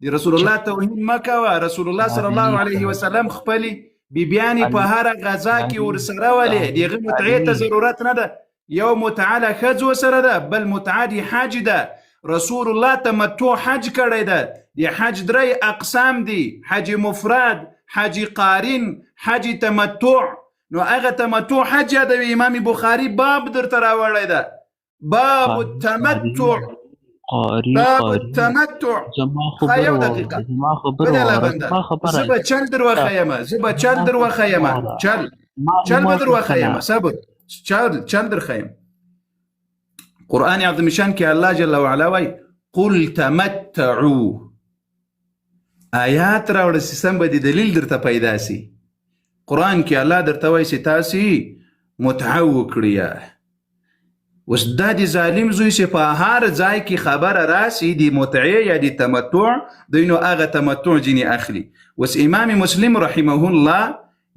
د رسول الله توهین مه کوه. رسول الله صلی الله علیه وسلم خپلې بیبیانې په هره غذا کې ورسره ولې، د هغه متعې ته ضرورت نه ده. یو متعه له ښځو سره ده، بل متعه د حج ده. رسول الله تمتع حج کړی ده. د حج درې اقسام دي، حج مفرد، حج قارن، حج تمتع. نو هغه تمتع حج یادوي. امام بخاري باب درته راوړی ده، باب التمتع. باب التمتع. یو دقیقه، زه به چل در وښیم، زه به چل در وښیم، چل چل به در وښیم، صبر، چل چل در ښیم. قرآن عظیم شان کې الله جل وعلا وایي قل تمتعوا. آیات راوړه چې سم به د دلیل درته پیدا سي. قرآن کې الله درته وایي چې تاسې متعه وکړئ. اوس دا د ظالم زوی چې په هر ځای کې خبره راسي د متعې یا د تمتع، دوی نو هغه تمتع ځینې اخلي. اوس امام مسلم رحمه الله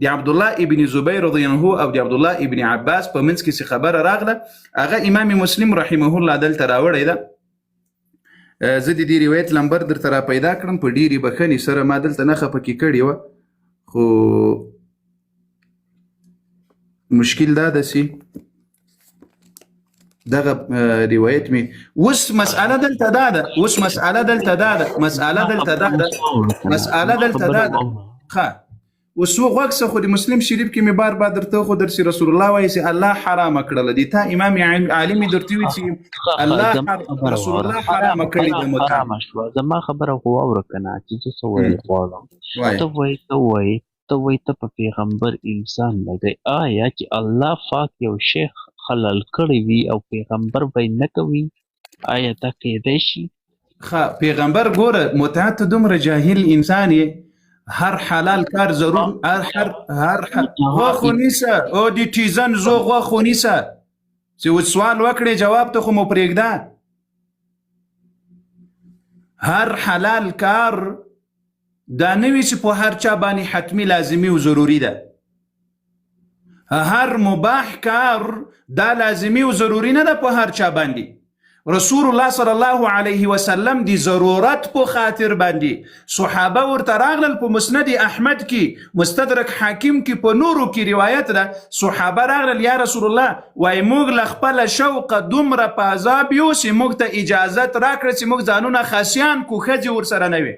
د عبدالله ابن زبیر رضی الله عنه او د عبدالله ابن عباس په منځ کې چې خبره راغله، هغه امام مسلم رحمه الله دلته راوړی ده. زه د دې روایت لمبر درته را پیدا کړم په ډېرې بښنې سره، ما دلته نښه پکې کړې وه، خو مشکل دا ده چې دغه روایت می اوس مسأله دلته دا ده، اوس مسأله دلته دا ده، مسأله دلته دا ده، مسأله دلته دا ده. ښه، اوس غوږ څه، خو د مسلم شریف کې مې بار بار درته خو درسي رسول الله وایي چې الله حرام کړل دي. تا امام عالم درته وی چې الله رسول الله حرام کړی د متعه. حرام شو. زما خبره خو واوره کنه چې زه څه ویل غواړم. ته وایي، ته وایي، ته وایي ته په پیغمبر انسان لګی. آیا چې الله پاک یو شی حلال کړی وي او پیغمبر به یې نه کوي، آیا دا کیدای شي؟ ښه، پیغمبر ګوره، متعه ته دومره جاهل انسان یې. هر حلال کار ضرور هر هر هر غوښ ونیسه، او د ټیزن زو غوښ ونیسه چې اوس سوال وکړې جواب ته خو مو پرېږده. هر حلال کار دا نه وي چې په هر چا باندې حتمي لازمي او ضروري ده. هر مباح کار دا لازمي او ضروري نه ده په هر چا باندې. رسول الله صلی الله علیه وسلم دی ضرورت په خاطر باندې صحابه ورته راغلل. په مسند احمد کې، مستدرک حاکم کې، په نورو کې روایت ده، صحابه راغلل، یا رسول الله، وای موږ له خپله شوقه دومره په عذاب یو چې موږ ته اجازت راکړه چې موږ ځانونه خاصیان کو، ښځې ورسره نه وي.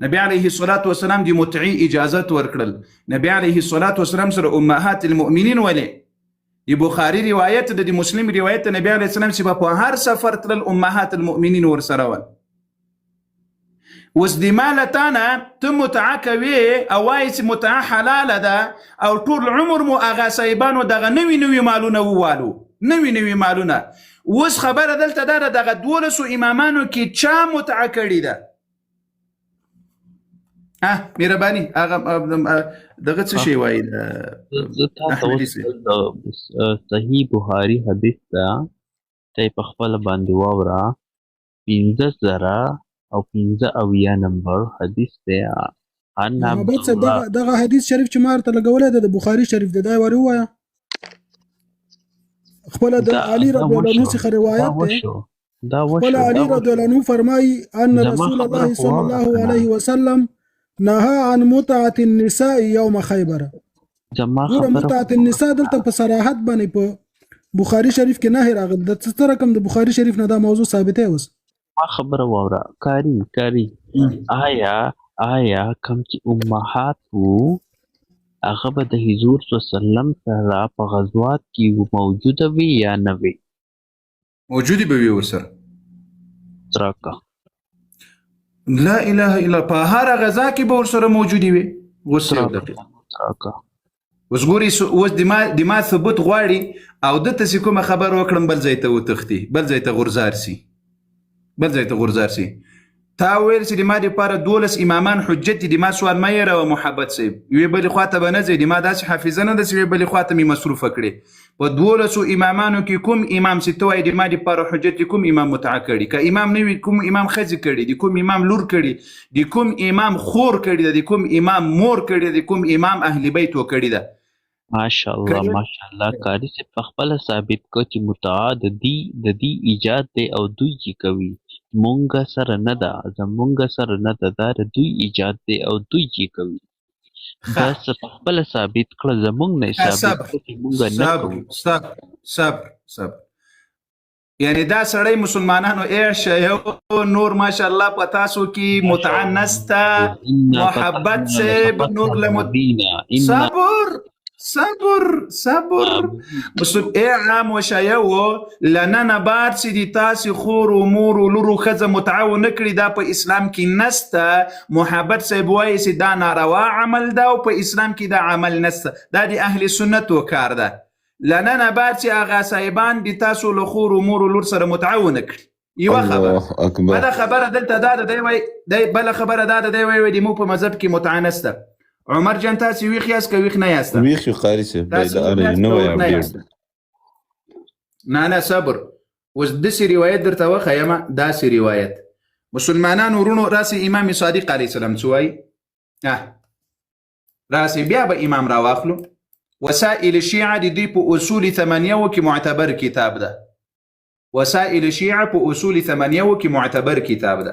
نبی علیه الصلاة والسلام دی متعی اجازت ورکړل. نبی علیه الصلاة والسلام سره امهات المؤمنین ولې د بخاری روایت د مسلم روایت، نبی علیه السلام چې په هر سفر تلل امهات المؤمنین ورسره ول. اوس د مال تانه ته متعه کوي او وایي چې متعه حلاله ده، او ټول عمر مو هغه صاحبانو دغه نوي نوي مالونه ووالو، نوي نوي مالونه. اوس خبره دلته دا ده، دغه 12 امامانو کې چا متعه کړې ده؟ مهرباني، هغه دغه څه شی وایي؟ زه تا ته اوس صحیح بخاري حدیث ده، ته یې په خپله باندې واوره. 5075 نمبر حدیث دی. عن محبت صاحب، دغه حدیث شریف چې ما ورته لګولی دی د بخاري شریف دی، دا یې ورته ووایه. خپله د علي رضی الله عنه څخه روایت دی. خپل علي رضی الله عنه فرمایي ان رسول الله صلی الله علیه وسلم نهى عن متعة النساء يوم خيبر. ګوره، متعة النساء دلته په صراحت باندې په بخاري شریف کې نه راغلی. د څه رقم د بخاري شریف نه دا موضوع ثابته اوس؟ ما خبره واوره. کاری کاری، آیا کوم چې امهات وو هغه به د حضور صلی الله علیه وسلم سره په غزوات کې موجوده وي یا نه وي؟ موجودې به وي ورسره. راکه. لا اله الا، په هر غزا کې به ورسره موجودې وي. اوس یو دقیقه اوس ګوري، اوس د ما ثبوت غواړي او ده ته چې کومه خبره وکړم بل ځای ته وتښتي، بل ځای ته غورځار سي، بل ځای ته غورځار سي. تا ویل چې د ما دپاره 12 امامان حجت دي. د ما سوال مه یېروه محبت صاحب، یوې بلې خوا ته به نه ځې. د ما داسې حافظه نه ده چې یوې بلې خوا ته مې مصروفه کړې. په 12 امامانو کې کوم امام چې ته وایې د ما دپاره حجت دي، کوم امام متعه کړي؟ که امام نه وي، کوم امام ښځې کړي د کوم امام لور کړي د کوم امام خور کړي ده، د کوم امام مور کړي ده، د کوم امام اهل بیت وکړي ده؟ ماشاءالله ماشاءالله، قاري صاحب په خپله ثابت کړ چې متعه د دی ایجاد دی او دوی یې کوي، مونږ سره نه ده، زمونږ سره نه ده، دا د دوی ایجاد دی او دوی یې کوي. دا څه په خپله ثابت کړه، زمونږ نه یې ثابت کړه چې مونږ نه کوو. صبر صبر صبر، یعنی دا سړی مسلمانانو ایشه یو نور ماشاءالله په تاسو کې متعه نسته. محبت صاحب نور له صبر صبر صبر. ای عام وشایه و له ننه بار چې دي تاسې خور و مور و لور و ښځه متعه ونه کړي، دا په اسلام کې نسته. محبت صاحب وایي چې دا ناروا عمل ده او په اسلام کې دا عمل نسته، دا د اهل سنتو کار ده. له ننه بار چې هغه صاحبان دي تاسو له خور و مور و لور سره متعه ونه کړي. یوه خبره. بله خبره دلته دا ده، دی وایي بله خبره دا ده، دی وایي د موږ په مذهب کې متعه نسته. عمر جان تاسو ویښ یاست که ویښ نه یاست؟ ویښ یو قاري صاحب، باید اره نوی اپډیټ. نه نه صبر، اوس داسې روایت درته وښیم، داسې روایت مسلمانانو وروڼو راسي. امام صادق علیه السلام څه وایي؟ راسي بیا به امام راواخلو. وسائل الشیعه د دوی په اصول ثمانیه کې معتبر کتاب ده. وسائل الشیعه په اصول ثمانیه کې معتبر کتاب ده.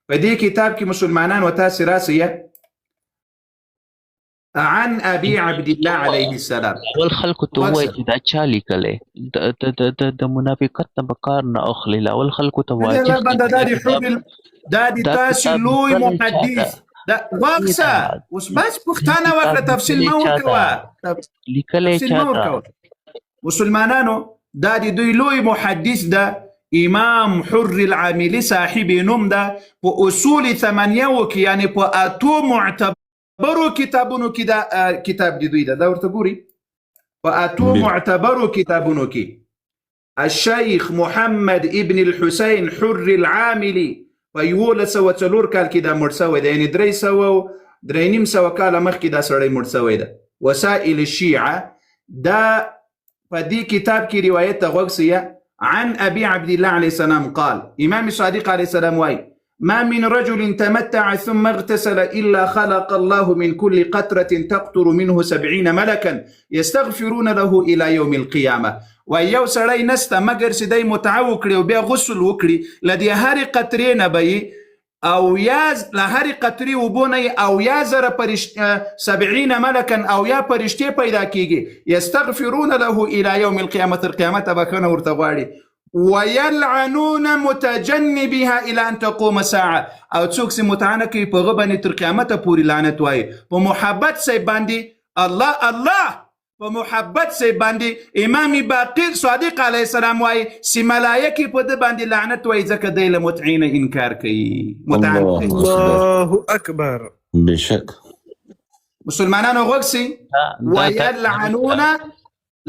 په دې کتاب کې مسلمانان و تاسې راسئ. عن ابي عبد الله عليه السلام. اول خلکو ته ووایه چې دا چا لیکلی، د د د د د منافقت نه به کار نه اخلي. اول خلکو ته د الله واضح بنده، چې دا دا د کتاب حب دا د دا تاسو کتاب لوی لیکلی چا ده؟ محدث دا واکسه. دا اوس بس دا پوښتنه وکړه، کتاب تفصیل لیکلی مه چا ورکوه، ده؟ لیکلی تفصیل چا مه ده؟ ورکوه. مسلمانانو، دا د دوی لوی محدث ده، امام حر العاملی صاحب نوم ده، په اصول ثمانیه کې، یعنی په اتو معتبرو کتابونو کې دا کتاب د دوی ده. دا ورته ګوري په اتو معتبرو کتابونو کې الشیخ محمد ابن الحسین حر العاملی په 1104 کال کې دا مړ سوی دی، یعنی 300، 350 کاله مخکې دا سړی مړ سوی ده. وسائل الشیعه، دا په دې کتاب کې روایت ته غوږ سئ. عن ابي عبد الله عليه السلام قال، امام صادق عليه السلام واي: ما من رجل تمتع ثم اغتسل إلا خلق الله من كل قطرة تقطر منه 70 ملكا يستغفرون له إلى يوم القيامة. و یو سړی نسته مګر چې دی متعه وکړي او بیا غسل وکړي، له دې هرې قطرې نه به یې او یا له هرې قطرې اوبو نه یې او یا زره 70 ملکا او یا فرشتې پیدا کیږي، یستغفرون له الی یوم القیامة، تر قیامته بښنه ورته غواړي، ويلعنون متجنبها الى ان تقوم الساعه. او څوک چې متعه نه کوي، په هغه باندې تر قیامته پورې لعنت وایي. په محبت صاحب باندې الله الله، په محبت صاحب باندې امام باقر صادق علیه السلام وایي چې ملایکې په ده باندې لعنت وایي، ځکه دی له متعې نه انکار کوي، متعه نه الله کوي. اکبر. الله اکبر. بشک. مسلمانانو غوږ سئ. دا دا دا ويلعنون،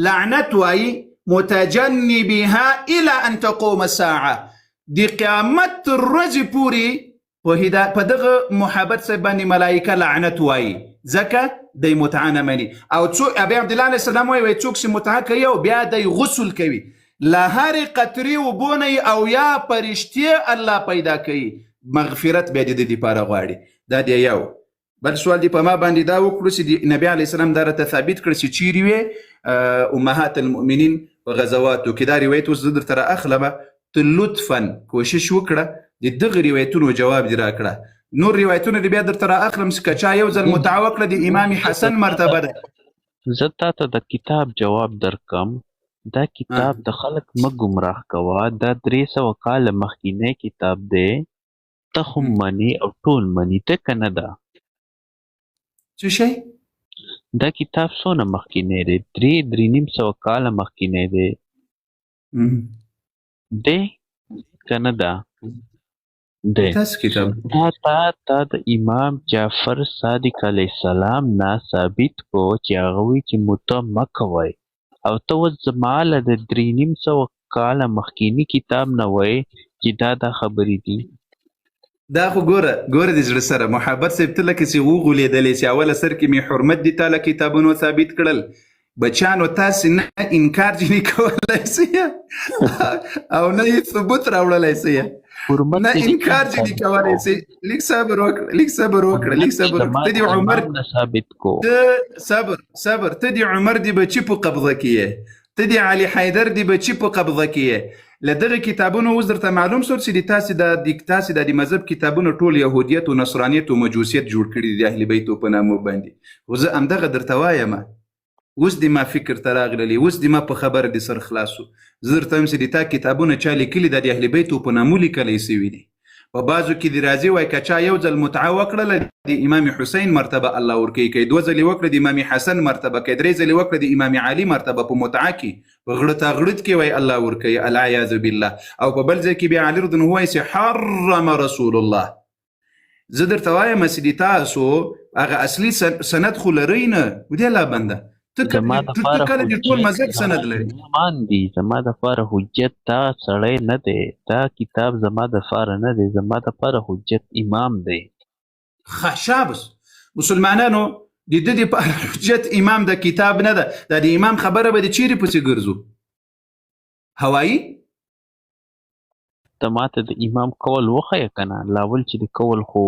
لعنت وایي، متجنبها الى ان تقوم الساعه، د قیامت تر ورځې پورې په هدا په دغه محبت صاحب باندې ملایکه لعنت وایي، ځکه دی متعه نه مني. او څو ابي عبد الله علیه السلام وایي، څوک چې متعه کوي او بیا دی غسل کوي، له هرې قطرې اوبو نه یې او یا فرشتې الله پیدا کوي، مغفرت بیا د ده دپاره غواړي. دا دی یو بل سوال دی په ما باندې دا وکړو چې د نبی علیه السلام دا راته ثابت کړ چې چیرې وې امهات المؤمنین په غزواتو کې. دا روایت اوس زه درته را اخلم، ته لطفا کوشش وکړه د دغه روایتونو جواب دې راکړه. نور روایتونه دې بیا درته را اخلم چې که چا یو ځل متعه وکړه، د امام حسن مرتبه ده. زه تا ته د کتاب جواب درکم. دا کتاب د خلک مه ګمراه کوه، دا 300 کاله مخکینی کتاب دی. ته هم منې او ټول مني، ته که نه ده؟ څه شی؟ دا کتاب څونه مخکینی دی؟ درې، 350 کاله مخکینی دی. دی که نه ده؟ دی. تاسو کتاب تا د امام جعفر صادق علیه السلام نه ثابت کو چې هغه وایي چې متعه مه کوئ، او ته اوس زما له د 350 کاله مخکیني کتاب نه وایې چې دا دا خبرې دي. دا خو ګوره ګوره، د زړه سره محبت صاحب، ته لکه چې وغولېدلې چې اوله سر کې مې حرمت دي تا له کتابونو ثابت کړل. بچانو، تاسې نه انکار ځینې کولی سئ او نه یې ثبوت راوړلی سئ. حرمت نه دې د انکار چا ځینې ثابت کولی کو؟ سئ. لیک صبر وکړه، لیک صبر وکړه، لیک حرمت دې صبر وکړه. زما ته د د عمر امام نه ثابت کو. ته صبر صبر، ته د عمر د بچی په قبضه کې یې، ته د علي حیدر د بچی په قبضه کې یې. له دغه کتابونو اوس درته معلوم سول چې د تاسې د تاسې د مذهب کتابونه ټول یهودیت او نصرانیت او مجوسیت جوړ کړي دي د اهل بیتو په نامو باندې. خو زه همدغه درته وایم، اوس د ما فکر ته راغللې، اوس د ما په خبره د سر خلاصو. زه درته وایم چې د تا کتابونه چا لیکلي، دا د اهل بیتو په نامو لیکلی سوي دي. په بعضو کې د راځي وای که چا یو ځل متعه وکړله، د امام حسین مرتبه الله ورکوي، که دوه ځلې وکړه، د امام حسن مرتبه، که درې ځلې وکړه، د امام علي مرتبه په متعه کې په غړه تا غړت کې وای الله ورکوي، العیاذ بالله. او په بل ځای کې بیا علي رضی الله عنه وایي چې حرم رسول الله. زه درته وایم چې د تاسو هغه اصلي سند خو لرئ نه. ودې الله بنده، ته زما ته دپاره کله د ټول حجت مذهب سند لري؟ ایمان دی. زما دپاره حجت دا سړی نه دی، دا کتاب زما دپاره نه دی، زما دپاره حجت امام دی. ښه، شابس. مسلمانانو، د ده دپاره حجت امام د کتاب نه ده. دا د امام خبره به د چیرې پسې ګرځو؟ هوایی؟ ته ماته د امام قول وښیه که نه. لاول چې د قول خو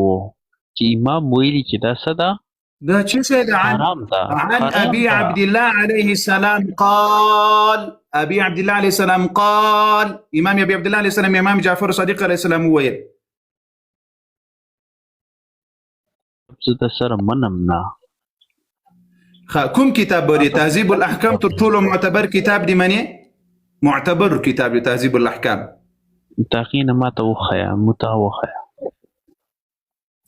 چې امام ویلي چې دا څه ده؟ دا چې څه ده؟ عن حرام ده. عن حرام أبي ده. عبد الله عليه السلام قال، أبي عبد الله عليه السلام قال، إمام أبي عبد الله عليه السلام، إمام جعفر صادق عليه السلام وویل. زه د سره منم نه. کوم کتاب به تهذیب الاحکام تر ټولو معتبر کتاب دی منی؟ معتبر کتاب دی تهذیب الاحکام. د هغې نه ماته وښیه، متعه وښیه.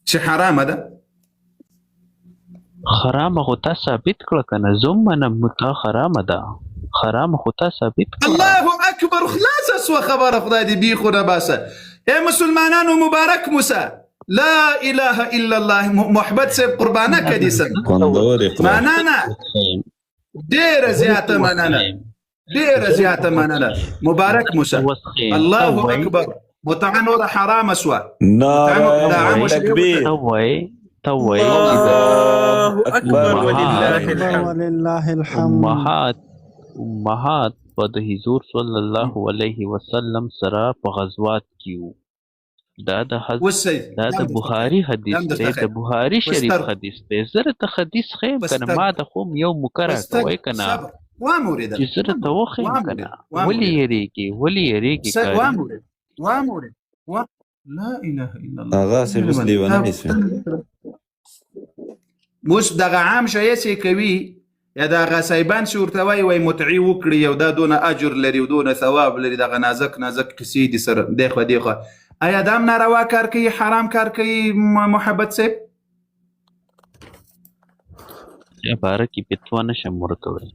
چې حرامه ده. حرامه خو تا ثابت کړه که نه، زه هم منم متعه حرامه ده، حرامه خو تا ثابت کړه. الله اکبر، خلاصه سوه خبره، خدای دې بیخ ونه باسه. ای مسلمانانو مبارک موسه، لا اله الا الله. محبت صاحب قربانه کدي سم. خوندور اقرار. مننه، ډیره زیاته مننه، ډیره زیاته مننه، مبارک موسی. الله اکبر، متعه نوره حرامه سوه. ناره تکبیر. ته وایې، ته وایې چې د الله اکبر ولله الحمد. ولله الحمد. امهات په د حضور صلی الله علیه وسلم سره په غزوات کې وو. دا د دا د بخاری حدیث دی، د بخاری شریف حدیث دی. زه درته حدیث ښیم که نه، ما ته خو هم یو موقع راکوئ که نه، چې زه درته وښیم که نه. ولې یېرېږې، ولې یېرېږې قاري؟ لا اله الا الله. هغه هسې اوس لیونی سو. اوس دغه عام شی چې کوي یا دغه صاحبان چې ورته وایي، وایي متعې وکړي او دا دونه اجر لري او دونه ثواب لري، دغه نازک نازک قصې دي سره دېخوا دېخوا. ایا دا هم ناروا کار کوي، حرام کار کوي محبت صاحب؟ دې باره کې فتوا نشم ورکولی.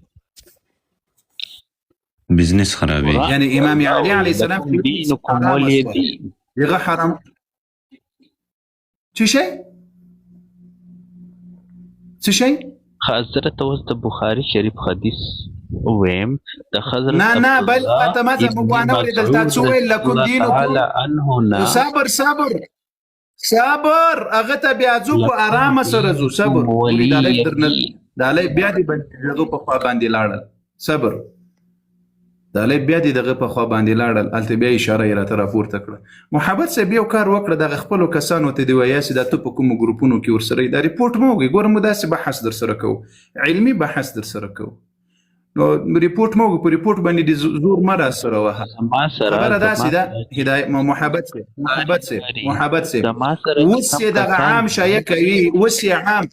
بزنس خرابېږي. یعنی امام علی علیه السلام دینکم ولی دین. هغه حرام څه شی؟ څه شی؟ حضرت اوس د بخاری شریف حدیث ویم د حضرت نه نه بل ته ما ته موږ وانه اورېدل. تا څه ویل؟ لکم دینکم. صبر صبر صبر، هغه ته بیا ځو په آرامه سره ځو. صبر، ګوري دا live درنه دا live بیا دې دغه په خوا باندې لاړل. صبر، دا live بیا دې دغه په خوا باندې لاړل، هلته بیا اشاره یې راته راپورته کړه. محبت صاحب یو کار وکړه، دغه خپلو کسانو ته دې وایه چې دا ته په کومو ګروپونو کې ورسره یې، دا report مه وګورئ. ګوره موږ داسې بحث در سره کوو، علمي بحث در سره کوو، نو report مه وګوره، په report باندې دې زور مه را سره وهه. خبره داسې ده، هدایت محبت صاحب، محبت صاحب، محبت صاحب، اوس یې دغه عام شایع کوي، اوس یې عام،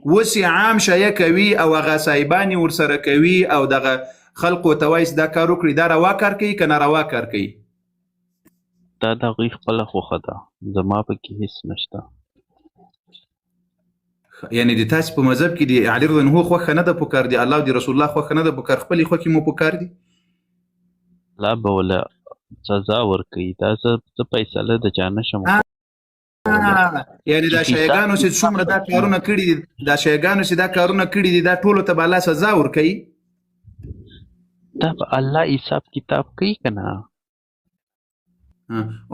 اوس یې عام شایع کوي او هغه صاحبان یې ورسره کوي او دغه خلقو ته وایي چې دا کار وکړي، دا روا کار کوي که ناروا کار کوي؟ دا د هغوی خپله خوښه ده، زما پکې هېڅ نشته. یعنی د تاسې په مذهب کې د علي رضی الله عنه خوښه نه ده پکار، دی الله او د رسول الله خوښه نه ده پکار، خپلې خوښې مو پکار دي؟ الله به وله سزا ورکوي، دا زه فیصله د چا نه شم. یعنی دا شیعهګانو چې څومره دا کارونه کړي دي، دا شیعهګانو چې دا کارونه کړي دي، دا ټولو ته به الله سزا ورکوي؟ دا به الله حساب کتاب کوي که نه؟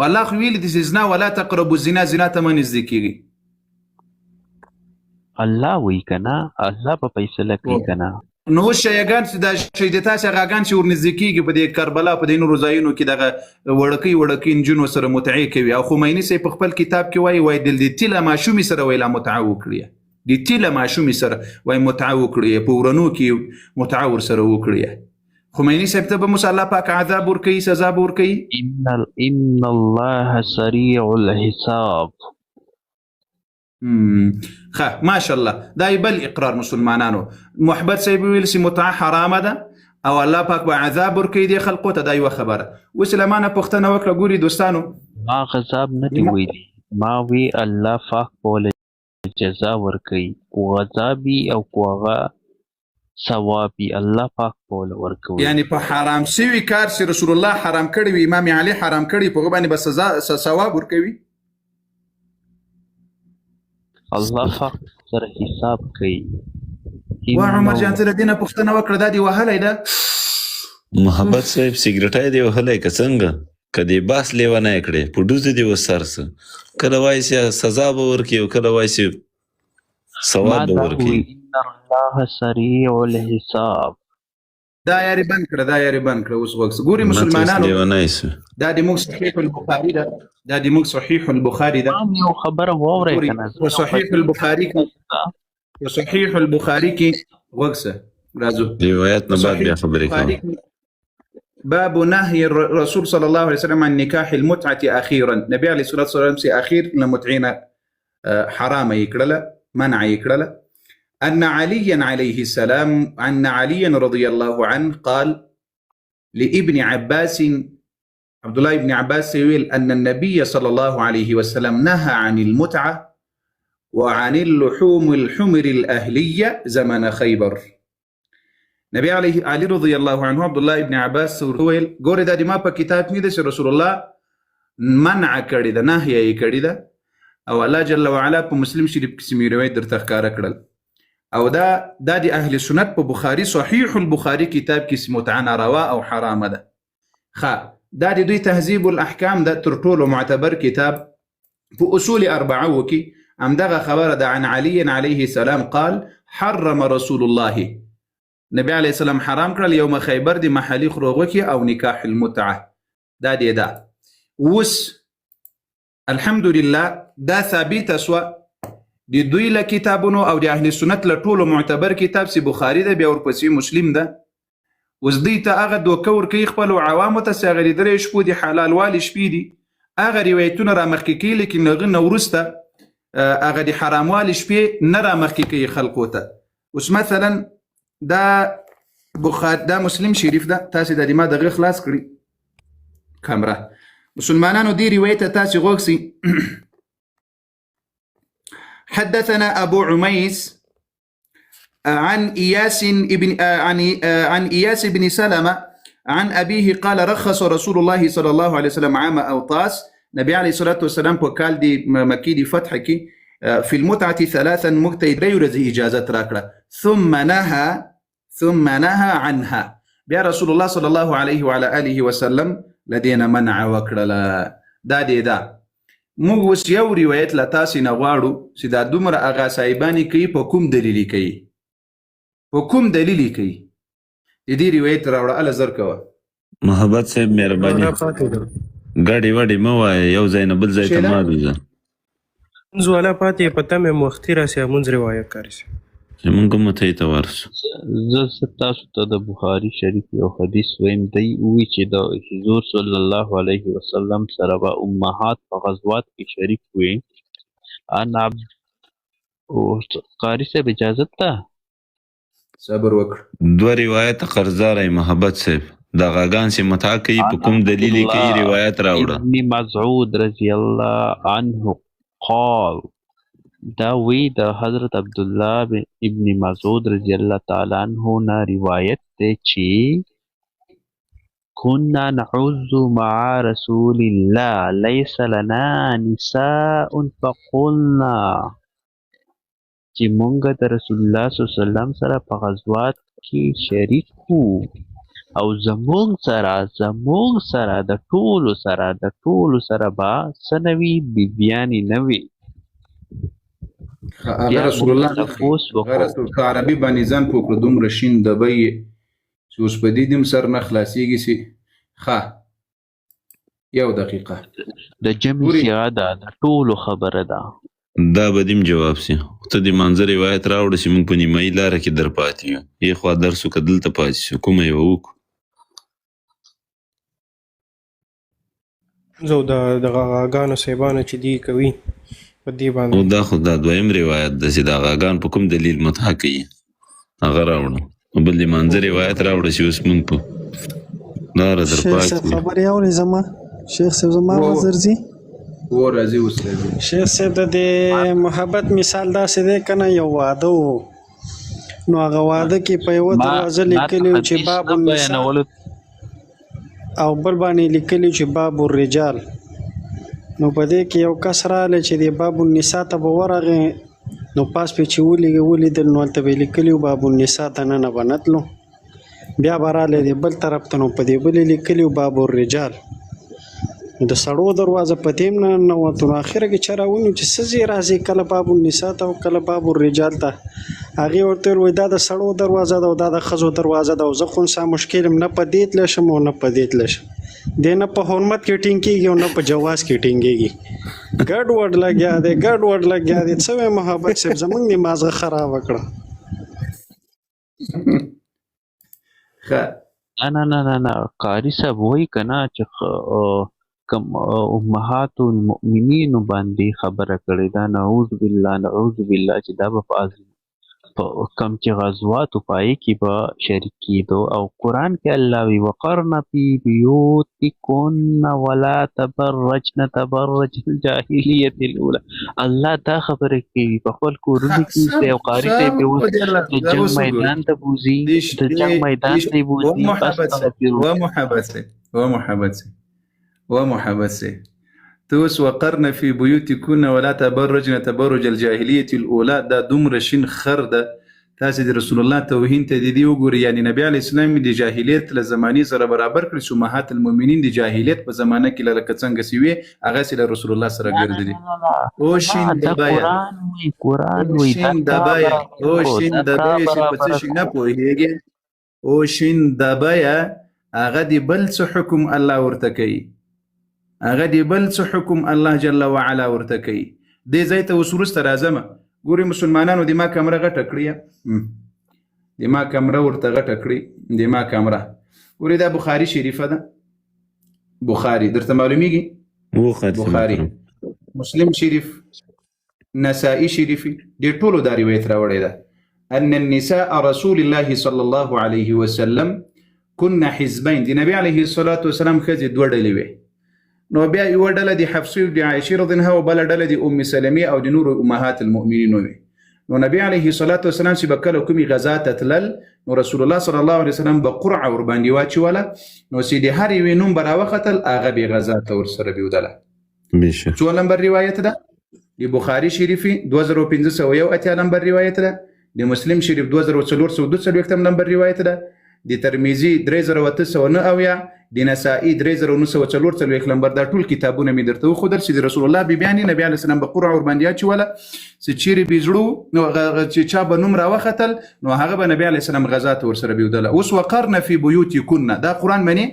والله خو ویلي دي چې زنا ولا تقربوا الزنا، زنا ته مه نږدې کېږئ. الله وایي که نه، الله به فیصله کوي که نه؟ نو اوس شیعهګان چې دا شی د تاسې هغه چې ورنږدې کېږي په دې کربلا په دې نورو ځایونو کې دغه وړکۍ وړکۍ نجونو سره متعې کوي، او خمیني صاحب په خپل کتاب کې وایي، وایي د دې تیله ماشومې سره وایي لا متعه وکړي، د تیله ماشومې سره وایي متعه وکړي، په ورنو کې متعه ورسره وکړي. خمیني صاحب ته به موسی الله پاک عذاب ورکوي، سزا به ورکوي؟ ان الله سریع الحساب. ښه ماشاءالله، دا یې بل اقرار مسلمانانو. محبت صاحب ویل چې متعه حرامه ده او الله پاک به عذاب ورکوي دې خلقو ته، دا یوه خبره. اوس له ما نه پوښتنه وکړه، ګوري دوستانو، ما غذاب نه دی ویلي، ما وی الله پاک به له جزا ورکوي، کو غذاب وي او کو هغه ثواب وي، الله پاک به له ورکوي. یعنی په حرام سوي کار چې رسول الله حرام کړی وي، امام علي حرام کړی، په هغه باندې به سزا ثواب ورکوي؟ الله پاک سره حساب کوي. وا عمر جان، ته له دې نه پوښتنه وکړه، دا دې وهلی ده؟ محبت صاحب سګرټی دې وهلی که څنګه؟ که دې بحث لیونی کړې په ډوزو دې اوس سر سه، کله وایي چې سزا به ورکړي او کله وایي چې ثواب به ورکړي. ان الله سریع الحساب. دا یاري بند کړه، دا یاري بند کړه، اوس غوږ سه. ګوري مسلمانانو، دا د موږ صحیح البخاري ده، دا د موږ صحیح البخاري ده. یو خبره واورئ که نه، په صحیح البخاري کې، په صحیح البخاري کې غوږ سه راځو، روایت نه بعد بیا خبرې کوم. باب نهي الرسول صلى الله عليه وسلم عن نكاح المتعة أخيرا. نبي عليه الصلاة والسلام سي أخير لمتعينا حرام يكرلا، منع يكرلا. ان عليا عليه السلام، ان عليا رضي الله عنه قال لابن عباس، عبد الله ابن عباس ویل ان النبي صلى الله عليه وسلم نهى عن المتعة وعن اللحوم الحمر الأهلية زمن خيبر. نبی علیه علی رضی الله عنه عبد الله ابن عباس ورته وویل، ګورې دا د ما په کتاب کې ده چې رسول الله منع کړې ده، نهیه یې کړې ده، او الله جل وعلا په مسلم شریف کې سمې روایت درته ښکاره کړل. او دا دا د اهل سنت په بخاری صحیح البخاری کتاب کې متعه ناروا او حرامه ده. ښه، دا د دوی تهذیب الاحکام ده، تر ټولو معتبر کتاب په اصول اربعه کې همدغه خبره ده. عن علی علیه السلام قال حرم رسول الله، نبی علیه السلام حرام کړل یوم خیبر د محلي خرو غوښې او نکاح المتعه. دا دی دا اوس الحمدلله دا ثابته سوه د دوی له کتابونو او د اهل سنت له ټولو معتبر کتاب چې بخاري ده، بیا ورپسې مسلم ده. اوس دوی ته هغه دوکه ورکوي خپلو عوامو ته چې هغه د درې شپو د حلال والي شپې دي، هغه روایتونه رامخکې کوي، لیکن هغه نه وروسته هغه د حراموالي شپې نه رامخکې کوي خلکو ته. اوس مثلا دا بخار دا مسلم شریف ده، تاسې د ما دغه خلاص کړي کمره مسلمانانو دې روایت ته تاسې غوږ سئ. حدثنا أبو عميس عن إياس ابن عن عن إياس بن سلمة عن أبيه قال رخص رسول الله صلى الله عليه وسلم عام أوطاس، نبی علیه الصلاة والسلام په کال دی مکی دی فتح کې فی المتعة ثلاثا موږ ته یې درې ورځې اجازه راکړه، ثم نهى ثم نهى عنها، بیا رسول الله صلی الله علیه وعلى آله وسلم له دې نه منع وکړله. دا دی دا موږ اوس یو روایت له تاسې نه غواړو چې دا دومره اغا صاحبانې کوي په کوم دلیل یې کوي، په کوم دلیل یې کوي؟ د دې روایت راوړه، هله زر کوه. محبت صاحب مهرباني، را پاتې ده. ګډې وډې مه وایه، یو ځای نه بل ځای ته شیله مه الوزه. مونځ والا پاتې په تمه مو وختي راسي مونځ روایت کاری سي. چې موږ هم متعې ته ورسو. زه تاسو ته د بخاري شریف یو حدیث ویم، دی ووی چې د حضور صلی الله علیه وسلم سره به امهات په غزوات کې شریک وي. ان عبد قاري صاحب اجازت ده؟ صبر وکړه. دوه روایته قرضدار یم محبت صاحب، دا غاګان چې متعه کوي په عن کوم عبد دلیل یې کوي الله روایت راوړه. ابن مسعود رضی الله عنه قال، دا وی د حضرت عبدالله ابن مسعود رضی الله تعالی عنہ نه روایت دی چې كنا نعوذ مع رسول الله ليس لنا نساء فقلنا، چې مونږ د رسول الله صلی الله علیه وسلم سره په غزوات کې شریک وو او زمونږ سره د ټولو سره به څه نه وي، بیبیانې نه وي. هغه بیا رسول مونږ الله نه ښيي، تپوس هغه وکړو. رسول په عربي باندې ځان پوه کړو، دومره شین دبی یې چې اوس په دې دیم سر نه خلاصېږي چې ښه یو دقیقه د جمع ګوري. صیغه ده، د ټولو خبره ده. دا به دیم جواب سي، خو ته د مانځه روایت راوړه چې موږ په نیمایي لاره کې در پاتې یو، یې خوا درس وکړه دلته پاتې سو، کومه یوه وکړو؟ مونځ او د دغه غاګانو صاحبانو چې دی کوي په دې او باندې. دا خو دا دویم روایت ده چې دا غاګان په کوم دلیل متعه کوي هغه راوړه، او بل د مانځه روایت راوړه چې اوس موږ په لاره در شیخ صاحب پاتې یو. خبرې اوري زما؟ شیخ صاحب زما و آواز درځي؟ و راځي اوس راځي. شیخ صاحب د دې محبت مثال داسې دی که نه، یو واده و، نو هغه واده کې په یوه ما دروازه ما ته لیکلي وو چې حدیث باب نه النساء بیانولو او بل باندې لیکلي چې باب الرجال. نو په دې کې یو کس راغلی چې د باب النساء ته به ورغی، نو پاس پې چې ولیدل نو هلته به یې لیکلي وو باب النساء دننه به نه تلو. بیا به راغلی دی بل طرف ته، نو په دې بلې لیکلي وو باب الرجال، نو د سړو دروازه په دې هم نه ننوتو. نو اخره کې چا راونیو چې څه ځې راځې، کله باب النساء ته او کله باب الرجال ته. هغې ورته وویل وایي دا د سړو دروازه ده او دا د ښځو دروازه ده، او زه خنثی مشکل یم، نه په دې تللی شم او نه په دې تللی شم. دی نه په حرمت کې ټینګ کېږي او نه په جواز کې ټینګېږي، ګډ وډ لګیا دی، ګډ وډ لګیا دی. څه وایې محبت صاحب، زمونږ دې مازغه خرابه کړه. ښه نه نه نه نه، قاري صاحب وایي که نه چې کوم امهات المؤمنینو باندې خبره کړې ده، نعوذ بالله نعوذ بالله، چې دا به په کم چې غزواتو په هغې کې به شریک کېدو او قرآن کې الله وی وقرن فی بیوتکن ولا تبرجن تبرج الجاهلیت الاولى. الله دا خبره کوي په خپل کورونو کې سم اوسئ او قاري سم صاحب یې اوس خو دې الله د دا جنګ اوس وګورئ. میدان ته بوځي، دې د جنګ دې میدان دې ته یې بوځي. ومحبت سه استغفر ومحبت سه ومحبت سه ومحبت سه. ته اوس وقرن فی بیوتکن ولا تبرجن تبرج الجاهلیة الاولی، دا دومره شین خر ده. تاسې د رسول الله توهین ته دې وګورئ، یعنې نبی علیه السلام د جاهلیت له زمانې سره برابر کړي چې امهات المؤمنین د جاهلیت په زمانه کې لکه څنګه چې وې هغسې له رسول الله سره نه نه ګرځېدي. نه نه نه او نه، شین دا دبیه، قرآن وی، قرآن او وی، دا شین تا دبیه، برابر او کو، شین دا تا دبیه چې په څه برابر شي نه کو. پوهېږې، او شین دبیه هغه د بل څه حکم الله ورته کوي، هغه د بل څه حکم الله جل وعلا ورته کوي. دې ځای ته اوس وروسته راځم. ګوري مسلمانانو د ما کمره غټه کړې، د ما کمره ورته غټه کړې، د ما کمره ګوري. دا بخاري شریفه ده، بخاري درته معلومیږي، وو قاري صاحب بخاري، محترم. مسلم شریف، نسائی شریفي، دې ټولو دا روایت راوړی ده ان النساء رسول الله صلی الله علیه وسلم كن حزبین. د نبی علیه الصلاة والسلام ښځې دوه ډلې وې. نو بیا یوه ډله د حفصې او د عایشې رضی الله عنها او بله ډله د ام سلمې او د نورو امهات المؤمنینو وې. نو نبی علیه الصلاة والسلام چې به کله کومې غزا ته تلل، نو رسول الله صلی الله علیه وسلم به قرعه ورباندې واچوله، نو چې د هر یوې نوم به راوختل هغه به غزا ته ورسره بیودله. بېشک. څو لمبر روایت ده؟ د بخاري شریفي 2581 لمبر روایت ده، د مسلم شریف 2442 لمبر روایت ده، د ترمذي 3879، د نسائی 3944 لمبر. دا ټول کتابونه مې درته وښودل چې د رسول الله بیبیانې نبی علیه السلام به قرعه ورباندې اچوله چې چیرې بې زړه وو، نو هغه چې چا به نوم راوختل نو هغه به نبی علیه السلام غزا ته ورسره بیودله. اوس وقرن فی بیوتکن، دا قرآن منې؟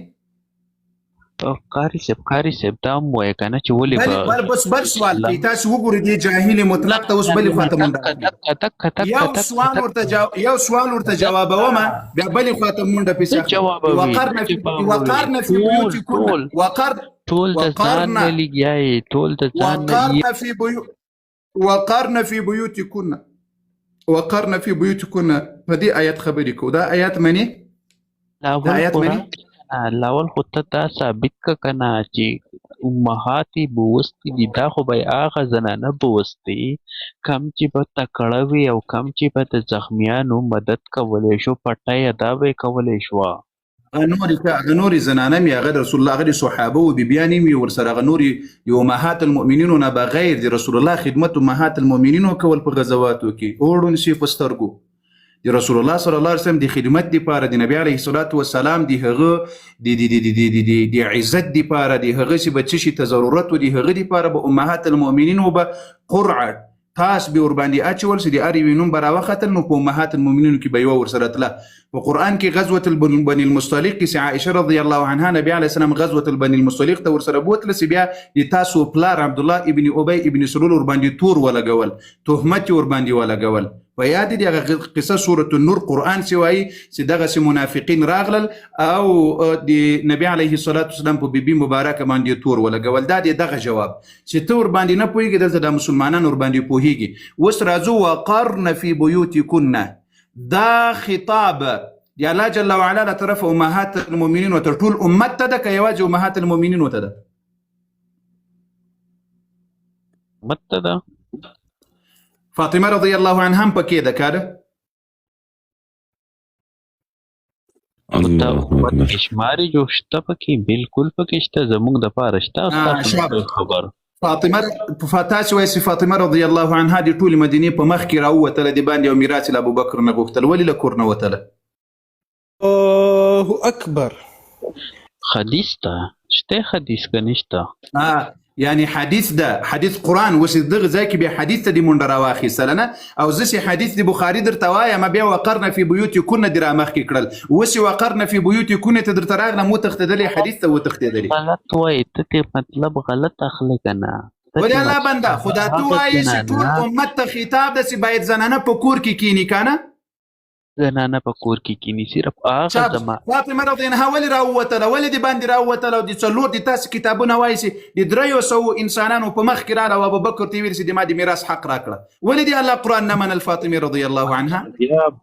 قاري صاحب، قاري صاحب دا هم وایه که نه چې ولې بل به بل بس بل سوال الله کوي. تاسو وګورئ دې جاهل مطلق ته اوس نه بلې نه خواته نه، منډه دکه اخلي. دکه دکه دکه یو دکه سوال دکه ورته یو سوال ورته دکه جوابوم، بیا بلې خواته منډه پسې څه اخلي. جوابوي؟ وقرن څه فی جوابوي؟ وقرن فی ټول بیوتکن، ټول وقر ټول د ځان وقرن نه لګیا یې، ټول د ځان نه یې. وقرن فی بیو وقرن فی بیوتکن، وقرن فی بیوتکن. په دې آیت خبرې کوو. دا آیت منې؟ دا لاول آیت قرآن منې؟ کې کنه، لاول خو ته دا ثابت که کنه چې امهات یې بوستي دي، دا خو به یې هغه زنانه بوستي کم چې به تکړه وي او کم چې به د زخمیانو مدد کولی شو، پټه یې دا به یې کولی شوه. هغه نورې هغه نورې زنانه مې هغه د رسول الله هغه د صحابه و بیبیانې مې ورسره هغه نورې د امهات المؤمنینو نه بغیر د رسول الله خدمت امهات المؤمنینو کول په غزواتو کې اوړون شي په سترګو د رسول الله صلی الله علیه وسلم د خدمت لپاره، د نبی علیه الصلاة والسلام د هغه د د د د د د د د عزت لپاره، د هغه چې به څه شي ته ضرورت و د هغه لپاره به امهات المؤمنینو به قرعه تاس به ورباندې اچول چې د هر یوې نوم به راوختل، نو په امهات المؤمنینو کې به یوه ورسره تله. په قرآن کې غزوة بني المصطلق کې چې عائشه رضی الله عنها نبی علیه السلام غزوة البني المصطلق ته ورسره بوتله چې بیا د تاسو پلار عبدالله ابن ابی ابن سلول ورباندې تور ولګول، تهمت یې ورباندې ولګول. په یاد دي هغه قصه سورة النور قرآن چې وایي چې دغسې منافقین راغلل او د نبی علیه الصلاة والسلام په بیبي مبارکه باندې تور ولګول. دا دی دغه جواب چې ته ورباندې نه پوهېږې، دلته دا مسلمانان ورباندې پوهېږي. اوس راځو وقرن فی بیوتکن. دا خطاب د الله جل وعلا له طرفه امهات المؤمنینو ته، ټول امت ته ده که یوازې امهات المؤمنینو ته ده؟ امت ته ده. فاطمه رضی الله عنها هم پکې ده که ده؟ خو ته الله امت اکبر. کې شمارې جو شته پکې، بالکل پکې شته، زموږ دپاره شته او ستاسو نه شابه. دی خبر. فاطمه تاسو وایئ چې فاطمه رضی الله عنها د ټولې مدینې په مخ کې راووتله د باندې او میراث یې له ابوبکر نه غوښتل، ولې له کور نه وتله؟ الله اکبر. حدیث ته شته، حدیث که نشته؟ یعنی حدیث ده، حدیث قرآن. اوس دغه ځای کې بیا حدیث ته دې مونډه راواخیستله نه؟ او زه چې حدیث د بخاري درته وایم بیا وقرن فی بیوتکن دې رامخکې کړل. اوس چې وقرن فی بیوتکن ته درته راغلم وتښتېدلې، حدیث ته وتښتېدلې. غلط وایې ته، ته مطلب غلط اخلې که نه؟ ته ولې چې الله مطلب بنده خو دا ته هغه وایې چې ټول زنانه امت ته خطاب ده چې باید زنانه په کور کې کینی که نه؟ زنانه په کور کې کینی صرف هغه چا زما فاطمه رضی الله عنها ولې راووتله، ولې د باندې راووتله؟ او د څلور د تاسو کتابونه وایي چې د 300 انسانانو په مخ کې راغله او ابوبکر ته یې ویل چې د ما د میراث حق راکړه. ولې د الله قرآن نه منل فاطمې رضی الله عنها؟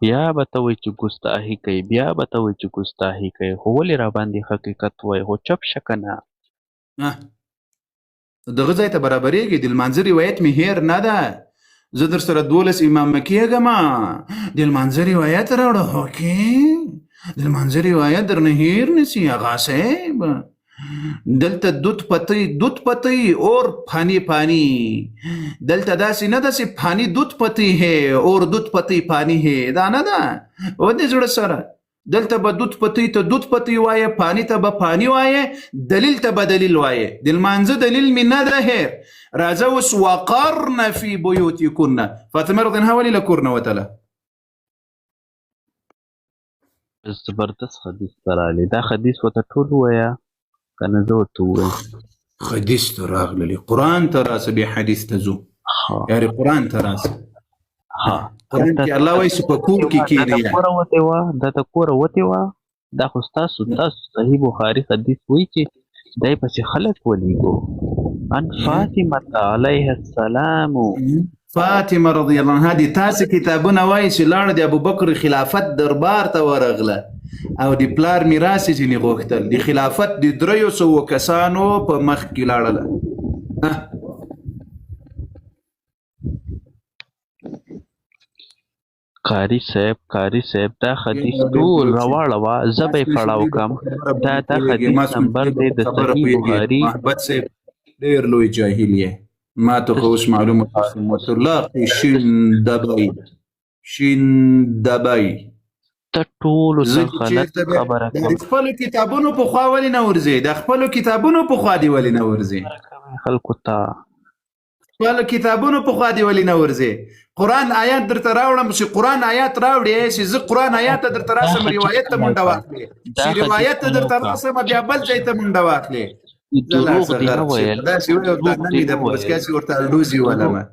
بیا به ته وایي چې ګستاخي کوي، بیا به ته وایي چې ګستاخي کوي، خو ولې را باندې حقیقت وایي؟ خو چپ شه که نه. دغه ځای ته برابرېږي. د لمانځه روایت مې هېر نه ده، زه در سره 12 امامه کېږم. د لمانځه روایت راوړه، هوکې د لمانځه روایت درنه هېر نه سي اغا صاحب. دلته دود پتی دود پتی اور پانی پانی، دلته داسې نه ده چې پانی دود پتی هې اور دود پتی پانی هې، دا نه ده. و دې زړه سره دلته به دود پتی ته دود پتی وایې، پانی ته به پانی وایې، دلیل ته به دلیل وایې. د لمانځه دلیل مې نه ده هېر. راځه اوس وقرن فی بیوتکن. فاطمه رضی الله عنها ولې له کور نه وتله؟ زبردست حدیث ته راغلی، دا حدیث ورته ټول ووایه که نه زه ورته ووایم. حدیث ته راغللې، قرآن ته راسه، بیا حدیث ته ځو. یاري قرآن ته راسه. قرآن کې الله وایي چې په کور کې دا کښېنئ. د کوره وتې وه، دا د کوره وتې وه. دا خو ستاسو تاسو صحیح بخاري حدیث وایي چې دی پسې خلک ولېږو. ان فاطمة علیها السلام فاطمه رضی الله عنها د تاسو کتابونه وایي چې لاړه د ابوبکر خلافت دربار ته ورغله او د پلار میراث یې ځینې غوښتل. د خلافت د 300 کسانو په مخ کې لاړله. قاري صاحب، قاري صاحب، دا حدیث ټول راواړوه، زه به یې پړاو کم. دا دا حدیث نمبر دی د صحیح بخاري. محبت صاحب ډېر لوی جاهل یې. ما ته خو اوس معلومه شوه مطلق شین دبی، شین دبی. ته ټولو زه ته چې غلط چېرته به خبره د کوم. خپلو کتابونو په خوا ولې نه ورځې؟ د خپلو کتابونو په خوا دې ولې نه ورځې؟ خلکو ته خپلو کتابونو په خوا دې ولې نه ورځې؟ قرآن آیات درته راوړم چې قرآن آیات راوړې، چې زه قرآن آیات ته درته دا راسم، حدیث روایت ته مو مونډه وکړه، واخلې، دا چې حدیث روایت ته مو درته وکړه. راسم بیا بل ځای ته مونډه واخلې. زه لاړ دروغ شه دې نه غرق شې، ویل، داسې وایي او دا دروغ نه دې مې ده نه په بس ویل، کې هسې ورته الډوزي دروغ ولمه.